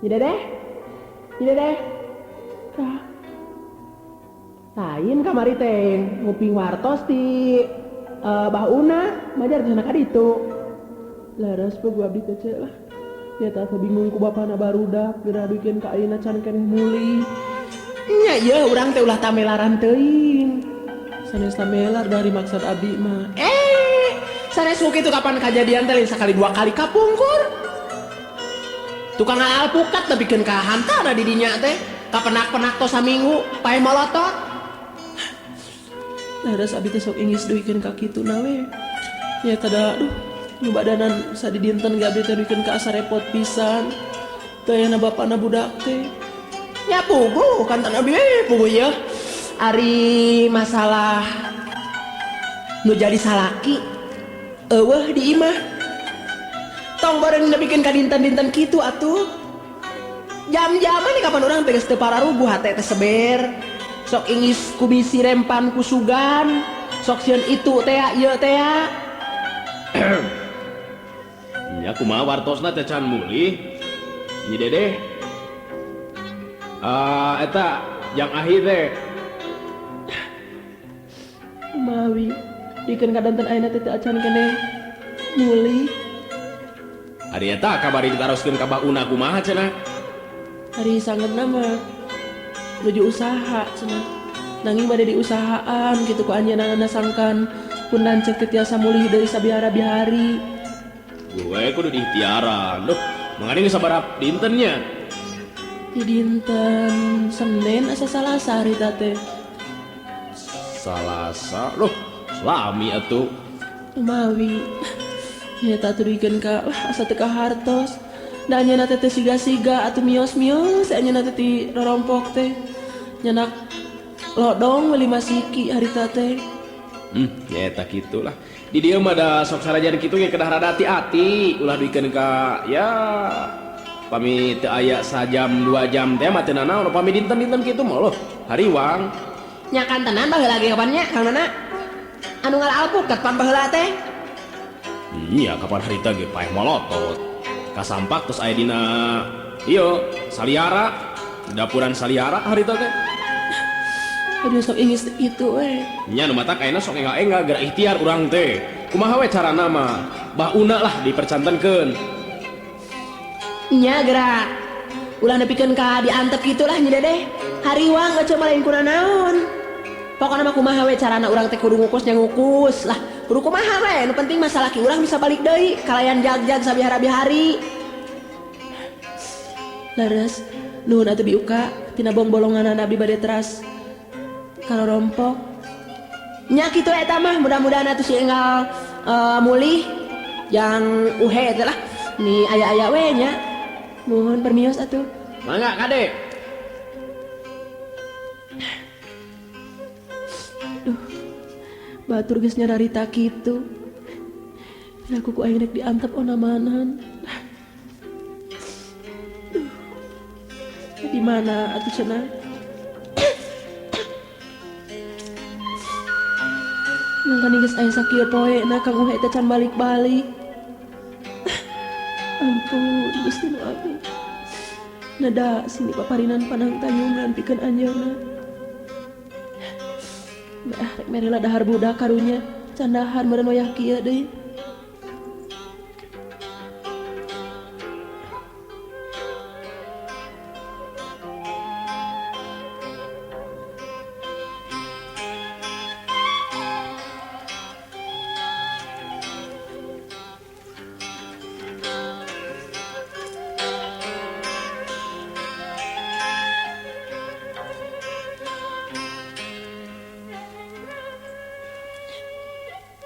[SPEAKER 5] Nyi Dedeh.
[SPEAKER 3] Kah.
[SPEAKER 5] Lain kamari teh nguping wartos ti Bah Una, majar cenah ka ditu.
[SPEAKER 3] Leres puguh abdi teh ceu lah. Nya teh asa bingung ku bapana barudak geura duikeun ka ayeuna can keneh mulih.
[SPEAKER 5] Nya ieu urang teh ulah tamelaran teuing.
[SPEAKER 3] Sanes tamelar dari maksud abdi mah.
[SPEAKER 5] Sanes kitu kapan kajadian teh lain sakali dua kali kapungkur. Tukang alpukat nepikeun ka hantana di dinya teh. Kapenak-penak tos saminggu pae molotot.
[SPEAKER 3] Leres abdi teh sok ingis duikeun ka kitu na we. Nya tada aduh nu badanan sadidinten ge abdi teh duikeun ka asa repot pisan. Teu aya bapana budak teh.
[SPEAKER 5] Nya puguh kan tan abdi puguh ieu. Ari masalah nu jadi salaki eueuh di imah. Tong bareng nepikeun ka dinten-dinten kitu atuh. Jam-jaman nih kapan urang teh geus teu pararuguh hate teh seber. Sok ingis ku bisi rempan ku sugan. Sok sieun itu teh ieu teh.
[SPEAKER 2] Nya kumaha wartosna teh can mulih. Nyi Dedeh. Eta jang ahi teh.
[SPEAKER 3] Mawi dikeun ka danten ayeuna teh teu acan keneh mulih.
[SPEAKER 2] Ari eta kabari ditaroskeun ka Bah Una kumaha cenah?
[SPEAKER 3] Ari sangeuna mah nuju usaha cenah. Nanging bade diusahaan kitu ku anjeunna sangkan pun lanceuk teu tiasa mulih deui sabihara-bihari.
[SPEAKER 2] Gue kudu diikhtiaran. Duh, mangani geus sabaraha dinten nya?
[SPEAKER 3] Di dinten Senin asa Salasa harita teh.
[SPEAKER 2] Salasa, loh, lami atuh.
[SPEAKER 3] Mawi. Nyata atuh duikeun ka wah asa teu kahartos. Da anjeunna teh teu siga-siga atuh mios-mios anjeunna teh ti rorompok teh. Nyanak lodong we 5 siki harita teh.
[SPEAKER 2] Nyata kitulah. Di dieu mah da sok sarajan kitu ge kedah rada hati-hati, ulah duikeun ka ya pami teu aya sajam 2 jam teh mah teu nanaon, pami dinten-dinten kitu mah loh hariwang.
[SPEAKER 5] Nya kantenan baheula ge kapan nya Kang Nana? Anu ngala alpukat pan baheula teh.
[SPEAKER 2] Iya, kapan harita ge paeh molotot. Kasampak terus aya dina ieu saliara, dapuran saliara harita teh.
[SPEAKER 3] Aduh sok ingis itu we.
[SPEAKER 2] Nya nu matak ayeuna sok enggak-enggak geura ikhtiar urang teh. Kumaha we carana mah? Bauna lah dipercantenkeun.
[SPEAKER 5] Nya geura. Ulah nepikeun ka diantep kitu lah nya Dedeh. Hariwang eceu mah lain kuna naon. Pokona mah kumaha we carana urang teh kudu ngukus nya ngukus lah. Kudu kumaha we, nu penting masalah ki urang bisa balik deui kalayan jag-jag sabihara-bihari.
[SPEAKER 3] Leres, nuhun atuh biuka tina bongbolonganana abdi bade teras. Kalau rompok
[SPEAKER 5] nya kitu eta mah mudah-mudahan atuh si enggal mulih yang uhe teh lah ni aya-aya we nya.
[SPEAKER 3] Nuhun permios atuh.
[SPEAKER 2] Mangga kade.
[SPEAKER 3] Duh, batur geus nyararita kitu. Piraku ku aing rek diantep onamanan. Duh, di mana atuh cenah? Mangkani geus aya sakieu poe na Kang Uhe teh can balik-balik. Ampun Gusti nu abdi. Nada sini paparinan panang tanyungan pikeun anjeunna. Bah rek mere dahar budak karunya, can dahar meureun wayah kieu deui.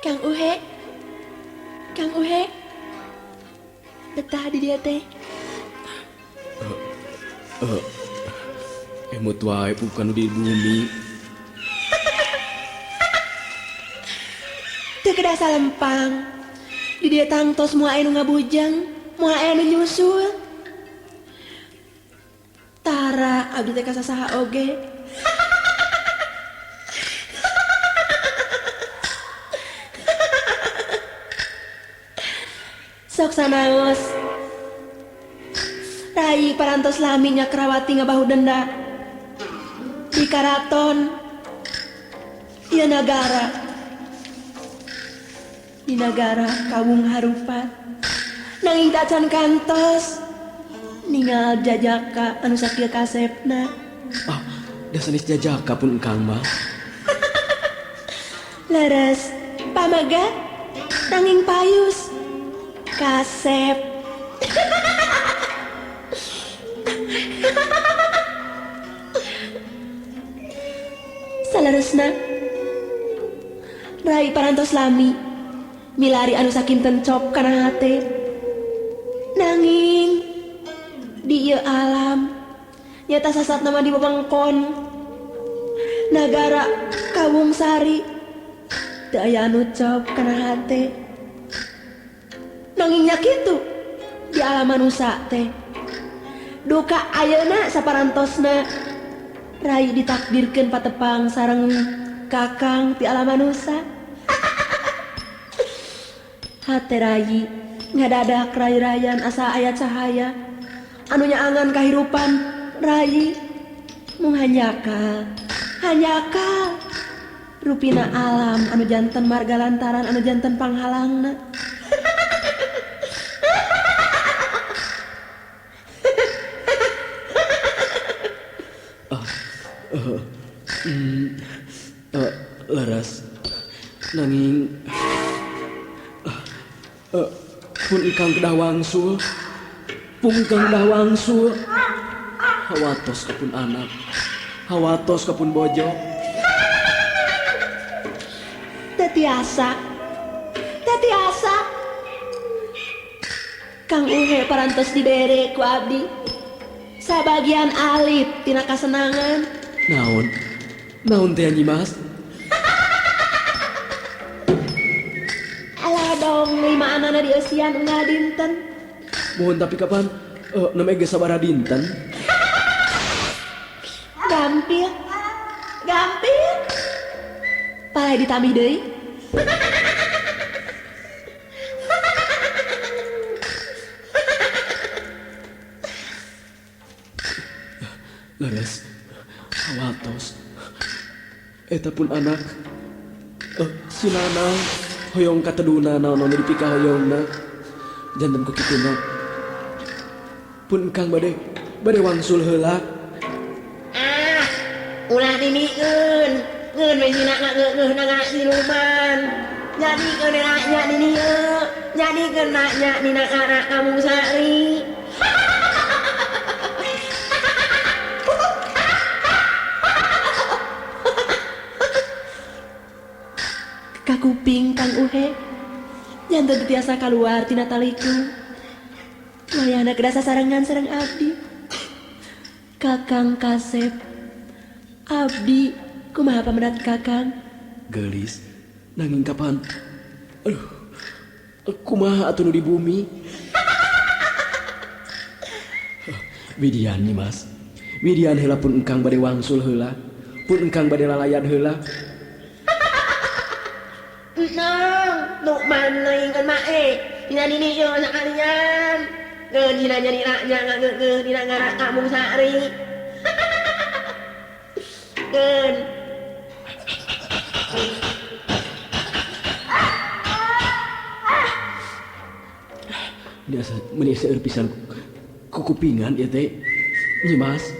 [SPEAKER 3] Kang Uhe, Kang Uhe, betah di dia teh.
[SPEAKER 2] Emut wae bukan di bumi.
[SPEAKER 3] Teu kedah salempang. Di dia tangtos moal aya nu ngabujang, moal aya nu nyusul. Tara abdi teh ka sasaha oge. Sok sanaos. Rai parantos lami nya kerawati ngabahu denda. Di karaton ieu nagara. Di nagara kawung harupat. Nanging tacan kantos ningal jajaka anu sakieu kasepna.
[SPEAKER 2] Ah, da sanes jajaka pun engkang mah.
[SPEAKER 3] Leres pamagat nanging payus. Kasep. Saleresna Rai parantos lami milari anu sakinten cop kana hate. Nanging di ieu alam nyata sasatna mah di wewengkon nagara Kawung Sari teu aya anu cop kana hate. Nanging nya kitu di alam manusa teh. Duka ayeuna saparantosna Rai ditakdirkeun patepang sareng kakang ti alam manusa. Hate Rai ngadadak rai-rayan asa aya cahaya anu nyaangan kahirupan Rai mung hanjakal hanjakal rupina alam anu janten marga lantaran anu janten panghalangna.
[SPEAKER 6] Leres. Nanging pun ingkang kedah wangsul, pun ingkang kedah wangsul. Hawatos kapun anak, hawatos kapun bojo.
[SPEAKER 1] Teu tiasa, teu tiasa. Kang Uhe parantos dibere ku abdi sabagian alit tina kasenangan.
[SPEAKER 6] Naon? Naon teh Nyimas?
[SPEAKER 1] Alah dong lima anana dieusian unggal dinten.
[SPEAKER 6] Mohon tapi kapan neme geus sabaraha dinten?
[SPEAKER 1] Gampil. Gampil. Palai ditambih deui.
[SPEAKER 6] Leres, hawatos. Eta pun anak si Nana hoyong kateduna naon anu dipikahoyongna. Janten ku kituna. Pun engkang bade wangsul heula.
[SPEAKER 5] Ah, ulah ninikeun. Ngeun we sina ngageugeuh na ngasiluman. Nyadikeun nya nini ieu, nyadikeun nya nina anak kamu sari.
[SPEAKER 1] Kakuping Kang Uhe janten teu tiasa kaluar tina taliku. Wayahna kedah sasarengan sareng abdi. Kakang kasep, abdi kumaha pamenat Kakang?
[SPEAKER 6] Geulis, nanging kapan? Aduh, kumaha atuh nu di bumi? Widian Nyimas, widian heula pun engkang bade wangsul heula, pun engkang bade lalayan heula.
[SPEAKER 5] Nang, nu mana ingkeun mae? Dina nini ieu sakalian. Ngeun dina nyari nya ngageugeuh dina ngarak kampung sari. Ngeun.
[SPEAKER 6] Biasa meuni seueur pisan kukupingan ieu teh. Nyimas,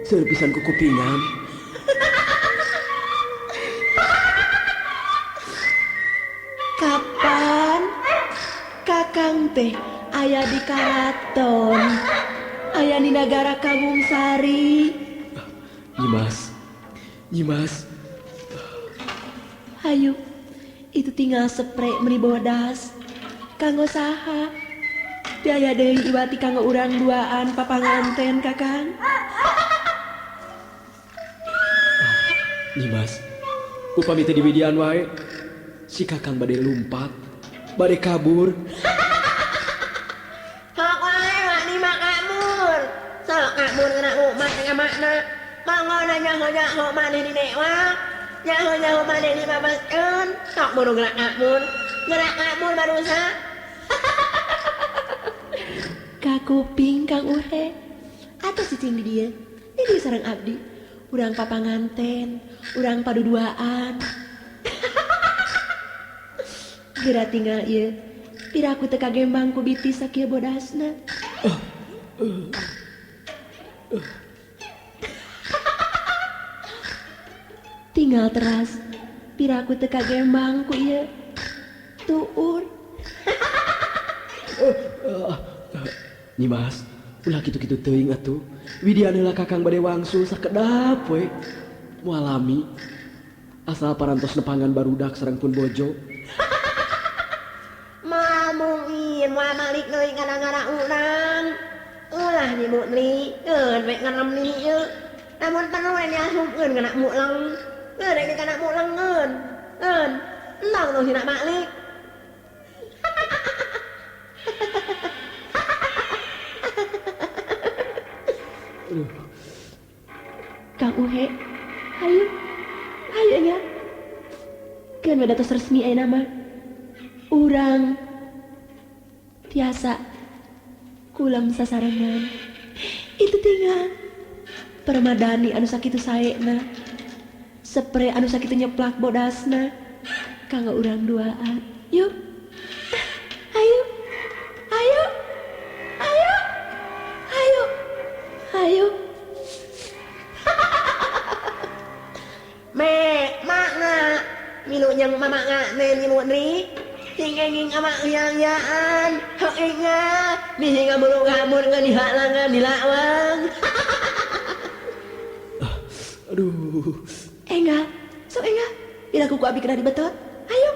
[SPEAKER 6] seueur pisan kukupingan.
[SPEAKER 1] Kapan Kakang teh aya di karaton, aya di nagara Kampung Sari?
[SPEAKER 6] Nyimas, Nyimas.
[SPEAKER 1] Hayu, itu tinggal spray meni bodas. Kanggo saha? Biaya deui iwati kanggo urang duaan papanganten Kakang.
[SPEAKER 6] Nyimas, upami teu diwidian wae, si Kakang bade lumpat, bade kabur.
[SPEAKER 5] Sok wae wani mah kabur. Sok kabur kana umat ka makna. Mangga nyaho-nyaho maneh di dewa. Nyaho-nyaho maneh di babaskeun. Sok buru gerak kabur. Gerak kabur manusa.
[SPEAKER 1] Kakuping Kang Uhe. Atuh cicing di dieu. Di dieu sareng abdi. Urang papanganten, urang paduduaan. Geura tinggal ieu. Piraku teu kagembang ku biti sakieu bodasna. Tinggal teras. Piraku teu kagembang ku ieu. Tuur.
[SPEAKER 6] Nyimas, ulah kitu-kitu teuing atuh. Widian heula Kakang bade wangsul sakedap we. Moal lami. Asal parantos nepangan barudak sareng pun bojo.
[SPEAKER 5] Moal mungkin moal balik deui kana ngara urang. Ulah dimutli, keun we ngerem ni ieu. Lamun perlu we diasupkeun kana mulang. Keun rek kana mulang keun. Keun, endang tong sina balik.
[SPEAKER 1] Kang Uhe, hayu, hayu nya. Keun we datos resmi ayeuna mah. Urang tiasa kulem sasarengan. Itu tinggal permadani anu sakitu saena, spray anu sakitu nyeplak bodasna, kanggo urang duaan. Yuk, ayo, ayo, ayo, ayo, ayo.
[SPEAKER 5] Me, makna milu
[SPEAKER 3] atuh jeung mama nganen Nyi Putri. Sing enging ama uyang-yaan. Hok ingat bisi ngamuruk-ngamur ngan dihalangan di lawang.
[SPEAKER 6] Aduh.
[SPEAKER 1] Enggak, sok enggak. Bila kuku abi kena dibetot. Ayo.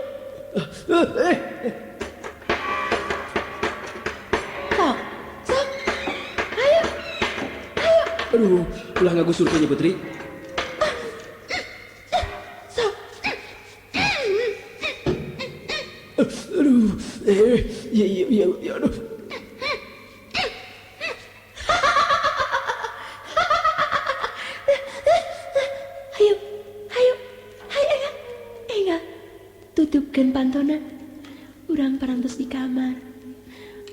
[SPEAKER 1] Sok, sok. Ayo. Ayo.
[SPEAKER 6] Aduh, ulah ngagusur Nyi Putri.
[SPEAKER 1] Sok.
[SPEAKER 6] Aduh, iya iya iya, aduh.
[SPEAKER 1] Ayo, ayo, ayo enggak, enggak. Tutupkeun pantona. Urang parantos di kamar.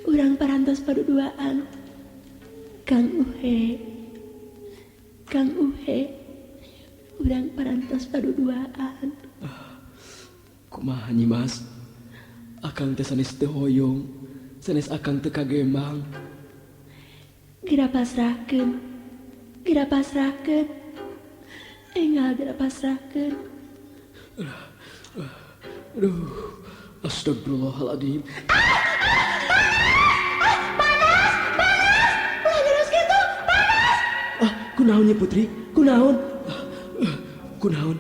[SPEAKER 1] Urang parantos paduduaan. Kang Uhe. Kang Uhe. Urang parantos paduduaan.
[SPEAKER 6] Kumaha Nyi Mas? Akang teh sanes teu hoyong, sanes akang teu kagemang.
[SPEAKER 1] Geura pasrahkeun. Geura pasrahkeun. Enggal geura pasrahkeun.
[SPEAKER 6] Aduh, astagfirullahaladzim.
[SPEAKER 1] Panas, panas. Ulah nyerus kitu, panas.
[SPEAKER 6] Ah, kunaon Nyi Putri? Kunaon? Kunaon?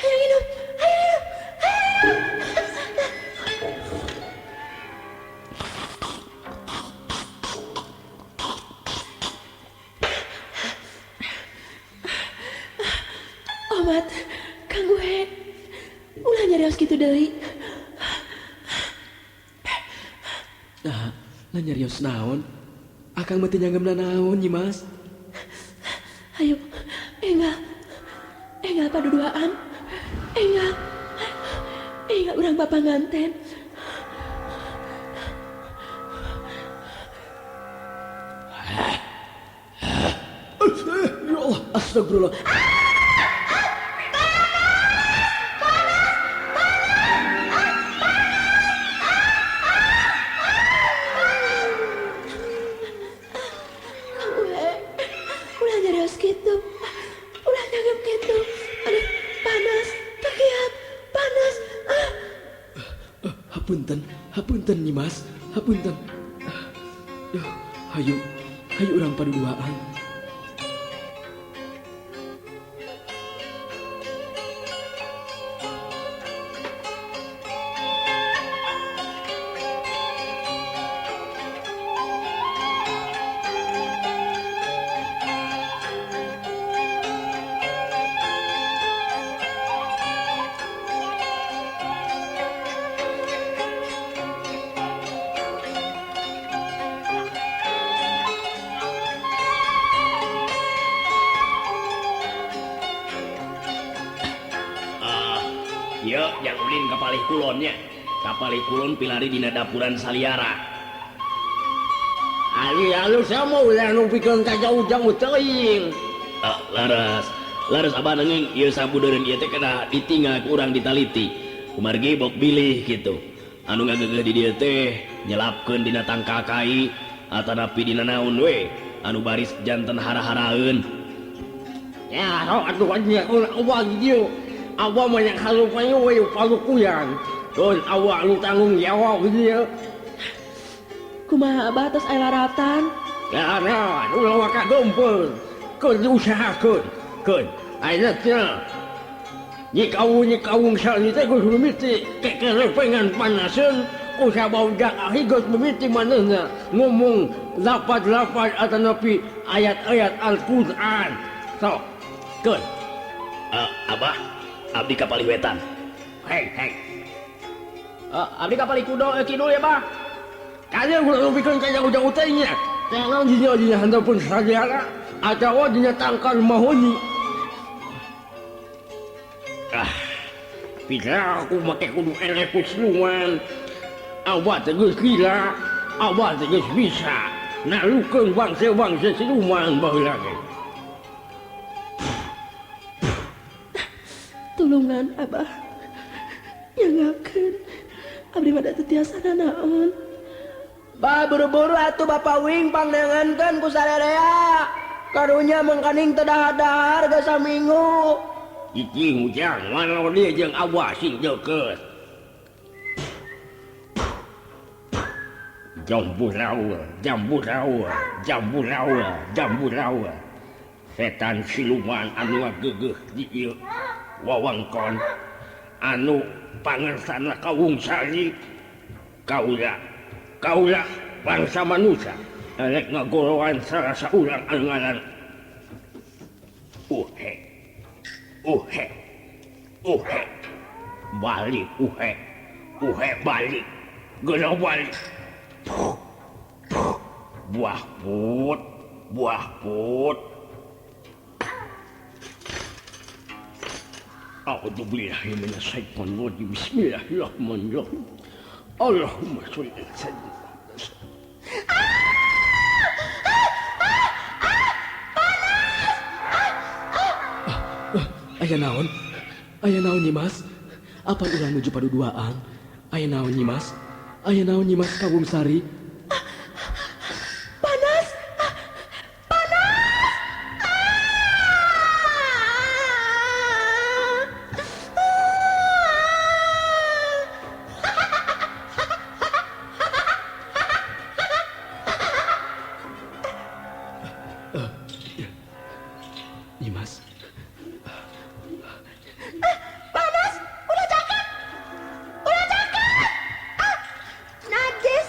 [SPEAKER 1] Ayo hidup, ayo hidup, ayo hidup. Omat, Kang Uhe, ulah nyarios kitu deui.
[SPEAKER 6] Nah, lah nyarios naon? Akang mah teu nyanggemna naon Nyi Mas?
[SPEAKER 1] Ayo, enggal, enggal paduduaan, enggal, enggal urang bapa nganten.
[SPEAKER 6] Ya Allah, astagfirullah.
[SPEAKER 1] Kang Uhe, ulah nyarios kitu, ulah nyanggep kitu. Aduh, panas, tekiat, panas. Ah.
[SPEAKER 6] Hapunten, hapunten Nyi Mas, hapunten. Duh, hayu, hayu urang paduduaan.
[SPEAKER 4] Yuk, yang ulin kapalih kulonnya. Kapalih kulon pilari dina dapuran saliara.
[SPEAKER 7] Ali alus sama ulah nu pikeun ka jauh-jauh teuing.
[SPEAKER 4] Laras, laras abah nenging ieu sabudeureun ieu teh kana ditinggal ku urang ditaliti. Kumargi bok bilih kitu. Anu ngagegeuh di dieu teh nyelapkeun dina tangkal kai atanapi dina naon we anu baris janten hara-haraeun.
[SPEAKER 7] Ya, sok atuh nya ulah ubah dieu. Abah mah yang halupannya we palukuyan. Terus awak nu tanggung jawab dieu.
[SPEAKER 1] Kumaha abah tos aya laratan?
[SPEAKER 7] Larat, ulah waka geumpeur. Keun diusahakeun. Keun, ayeuna teh nyikawung sali teh geus mimiti kekerepengan panaseun ku sabaudak ahi geus mimiti manehna ngomong lapat-lapat atanapi ayat-ayat Al-Qur'an. Sok, keun.
[SPEAKER 4] Abah, abdi kapalih wetan.
[SPEAKER 7] Hei, hei.
[SPEAKER 6] Abdi kapalih kudo kidul ya, Bah.
[SPEAKER 7] Kalian ulah nupikeun ka jauh-jauh teh nya. Teh naon dina dina handapeun sajara atawa dina tangkal mahoni. Ah, pikir aku make kudu eleh kusiluman. Abah teh geus gila, abah teh geus bisa nalukeun bangsa-bangsa siluman baheula ge.
[SPEAKER 1] Tulungan abah, nyangakeun abdi mah da teu tiasa nanaon.
[SPEAKER 3] Bah buru-buru atuh Bapak Wing pangneangankeun ku sarerea. Karunya mangkaning teu dahar-dahar geus saminggu.
[SPEAKER 4] Cicing Ujang mana dia jeung Abah sing deukeut. Jambu rawa, jambu rawa, jambu rawa, jambu rawa. Setan siluman anu ngagegeuh di ieu wewengkon anu pangersana kawung sari kaula kaula bangsa manusia arek ngagoroan salah saurang anu ngaran Uhe Uhe Uhe balik Uhe Uhe balik geuna balik. Puh, puh, buah put buah put. A'udzubillahi minasyaitonir rajim. Bismillahirrahmanirrahim. Allahumma sholli ala sayyidina Muhammad.
[SPEAKER 6] Aya naon? Aya naon Nyimas? Apa urang nuju paduduaan? Aya naon Nyimas? Aya naon Nyimas Kawung Sari?
[SPEAKER 1] Panas! Panas!
[SPEAKER 6] Nyimas.
[SPEAKER 1] Panas! Ulah cakep! Ulah cakep! Najis!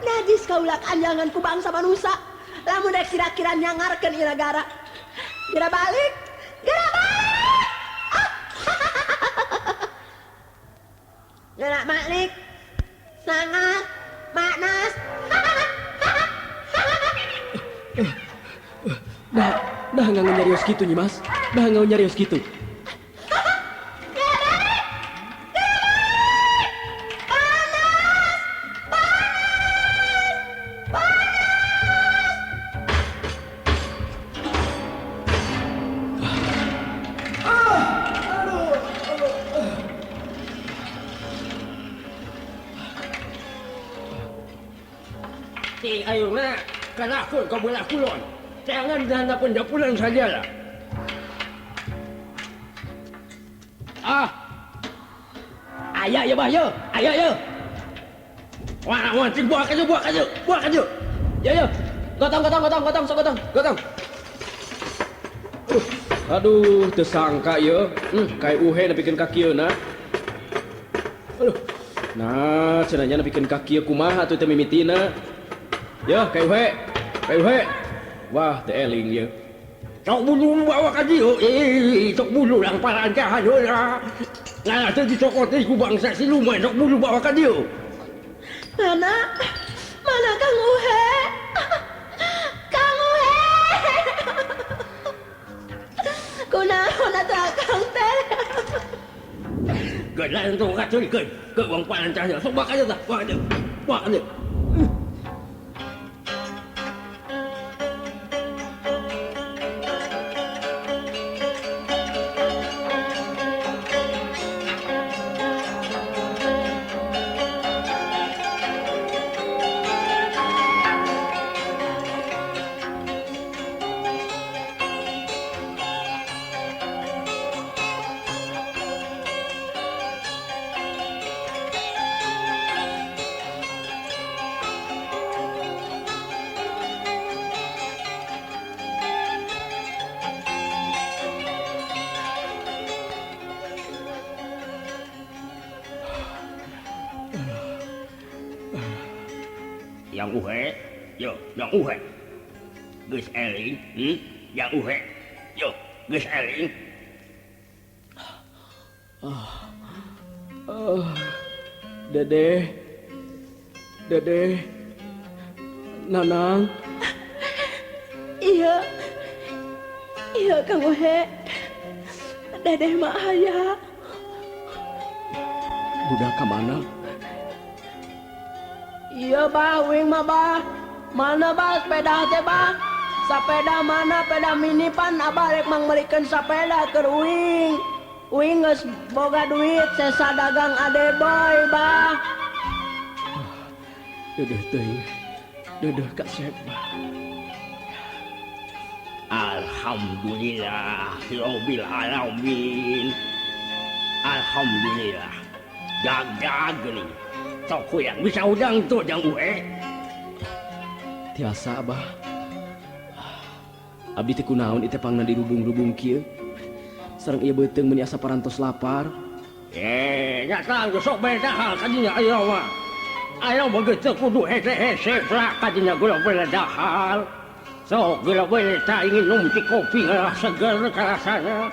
[SPEAKER 1] Najis kaula kanjangan ku bangsa manusia. Lamun rek kira-kira nyangarkeun ieu nagara. Geura balik! Geura balik! Geura balik! Sangat panas.
[SPEAKER 6] Nah, nggak nyarios gitu Nyimas. Nah, nggak nyarios gitu.
[SPEAKER 1] Panas! Panas! Panas!
[SPEAKER 7] Ti ayeuna kanakeun ka belah kulon. Jangan dihandapeun dapulan saja lah.
[SPEAKER 6] Ah. Aya ya bah ye, aya ye.
[SPEAKER 7] Wah, wah, cing buah ka buah ka buah ka.
[SPEAKER 6] Ya ya. Gotong gotong gotong gotong sok gotong, gotong. Aduh, teu sangka ye. Kai Uhe nepikeun ka kieu na. Aduh. Nah, cenah nya nepikeun ka kieu kumaha atuh teh mimitina. Yeuh, Kai Uhe. Kai Uhe. Wah, teh eling ye.
[SPEAKER 7] Sok bulu bawa ka dieu. Sok bulu lang parancahan heula. Nah, teu dicokot deui ku bangsa siluman sok bulu bawa ka dieu.
[SPEAKER 1] Mana? Mana Kang Uhe? Kang Uhe. Kunaon atuh Akang teh?
[SPEAKER 7] Geus lain tong kaceurikeun ke wong parancahan. Sok bawa ka dieu tah, bawa ka dieu. Bawa ka dieu. Yang Uhe, yo, yang Uhe. Geus eling, yang Uhe. Yo, geus eling.
[SPEAKER 6] Dede. Dede. Nanang.
[SPEAKER 1] Iya. Iya Kang Uhe. Dedeh mah aya.
[SPEAKER 6] Budak ka mana?
[SPEAKER 3] Iya bah, wing mah bah. Mana bah sepeda teh bah? Sepeda mana peda mini pan abah rek mangmelikeun sepeda keur uing. Uing geus boga duit sesa dagang ade boy bah.
[SPEAKER 6] Dedeh teuing. Dedeh ka sep bah.
[SPEAKER 4] Alhamdulillah rabbil alamin. Alhamdulillah. Gagag geuning. Sok yang bisa udang tuh jang uhe.
[SPEAKER 2] Tiasa Abah. Abdi teh kunaon ieu teh pangna dirubung-rubung kieu. Sareng ieu beuteung meuni asa parantos lapar.
[SPEAKER 4] Nya tang sok bae dahar ka dinya ayeuna mah. Ayeuna mah geus teu kudu hese-hese plak ka dinya geura bae dahar. Sok geura bae tah nginum ti kopi ngarah seger karasana.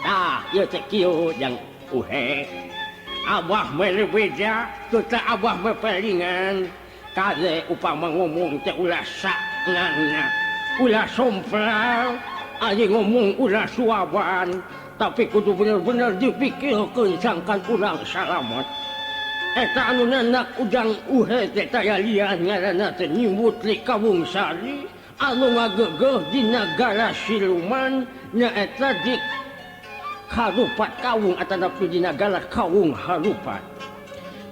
[SPEAKER 4] Tah ieu teh kieu jang uhe. Abah mere beja teu teh abah mepelingan. Kade upama ngomong teh ulah saknana. Ulah sompral, ari ngomong ulah suaban, tapi kudu bener-bener dipikirkeun sangkan urang salamet. Eta anu nanak ujang uhe teh taya lian ngaranna teh Nyi Putri Kawungsari anu ngagegeuh di nagara siluman nyaeta di Harupat Kawung atanapi di nagara Kawung Harupat.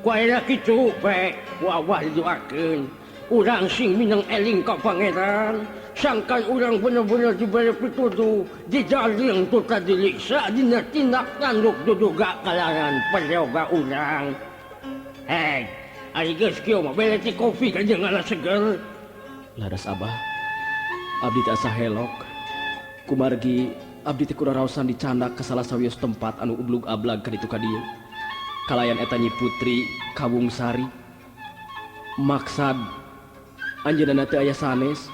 [SPEAKER 4] Ku ayeuna kitu bae ku Abah didoakeun urang sing minang eling ka Pangeran. Sangkan urang bener-bener diberi pituduh dijaring tu tadi liksa dina tindak tanduk duduga kalaran peryoga urang. Hei, ari geus kieu mah bere ti kopi ka jeung ngalah seger.
[SPEAKER 2] Laras Abah, abdi teh asa helok. Kumargi abdi teh kuraraosan dicandak ka salah sawios tempat anu ublug ablag ka ditu ka dieu. Kalayan eta Nyi Putri Kawungsari. Maksad anjeunna teh aya sanes.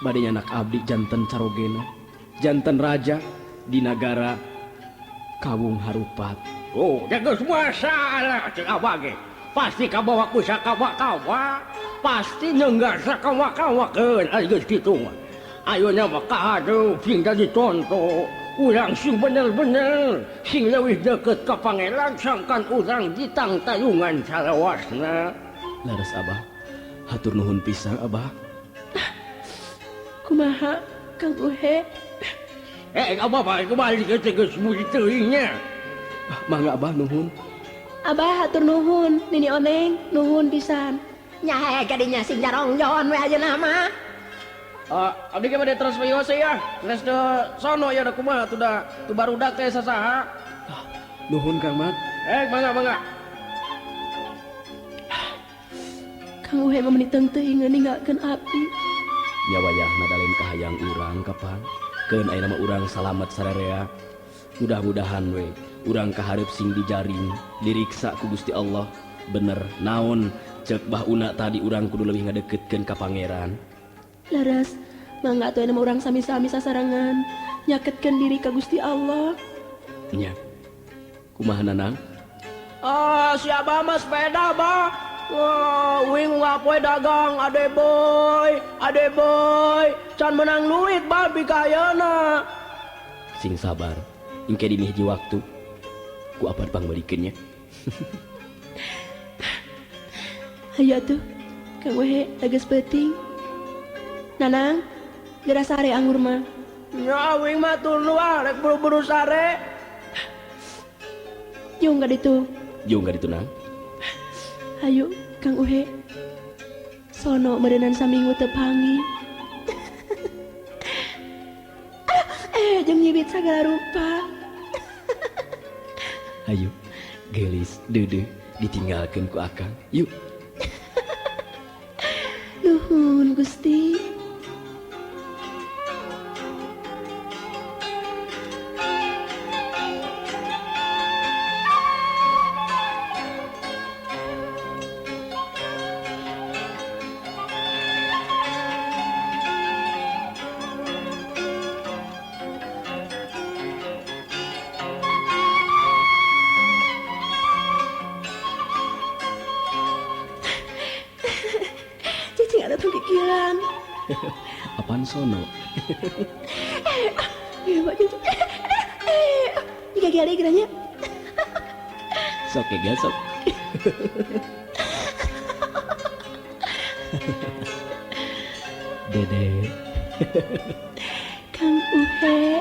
[SPEAKER 2] Bade nyanak abdi janten carogena, janten raja di nagara Kawung Harupat.
[SPEAKER 4] Oh, jaga semua salah cek abah ge. Pasti kabawa ku sakawa-kawa, pasti nenggar sakawa-kawakeun ari geus kitu mah. Ayeuna mah kahadeuk sing jadi contoh. Urang sing bener-bener sing leuwih deukeut ka Pangeran sangkan urang ditangtayungan salawasna.
[SPEAKER 2] Laras Abah, hatur nuhun pisan Abah.
[SPEAKER 1] Kumaha Kang Uhe?
[SPEAKER 4] Abah mah kembali ke geus muli teuing nya.
[SPEAKER 2] Mangga Abah nuhun.
[SPEAKER 1] Abah hatur nuhun, Nini Oneng nuhun pisan.
[SPEAKER 5] Nya he kadinya sing jarongjon we ayeuna mah.
[SPEAKER 6] Abdi ge bade transfer yose ya. Geus teu sono ya da kumaha tuh da tu barudak teh sasaha.
[SPEAKER 2] Nuhun Kang Mat.
[SPEAKER 6] Mangga mangga.
[SPEAKER 1] Kang Uhe mah meuni teuing ninggalkeun abdi.
[SPEAKER 2] Nya wayahna dalain kahayang urang kapan keun ayeuna mah urang salamet sararea. Mudah-mudahan we urang kahareup sing dijaring diriksa ku Gusti Allah. Bener naon ceuk Bah Una tadi urang kudu leuwih ngadeukeutkeun ka Pangeran.
[SPEAKER 1] Laras mangga atuh ayeuna mah urang sami-sami sasarangan nyaketkeun diri ka Gusti Allah.
[SPEAKER 2] Nya kumaha Nanang?
[SPEAKER 3] Ah, si Abah mah sepeda Bah. Wah, wing ngapoe dagang ade boy, can menang duit bah bikayana.
[SPEAKER 2] Sing sabar, engke dini hiji waktu ku apar pangbalikeun nya.
[SPEAKER 1] Hayu atuh, Kang Uhe geus peuting. Nanang, geura sare anggur mah.
[SPEAKER 3] Nya wing mah tuluh ah, rek buru-buru sare.
[SPEAKER 1] Jung ka ditu.
[SPEAKER 2] Jung ka ditu Nang.
[SPEAKER 1] Hayu Kang Uhe. Sono meureunan saminggu teu panggih. Jeung nyibit sagala rupa.
[SPEAKER 2] Hayu, geulis deudeuh ditinggalkeun ku Akang. Yuk.
[SPEAKER 1] Nuhun Gusti.
[SPEAKER 2] Apaan sono?
[SPEAKER 1] Jika
[SPEAKER 2] Sok ya sok. Dede.
[SPEAKER 1] Kang Uhe.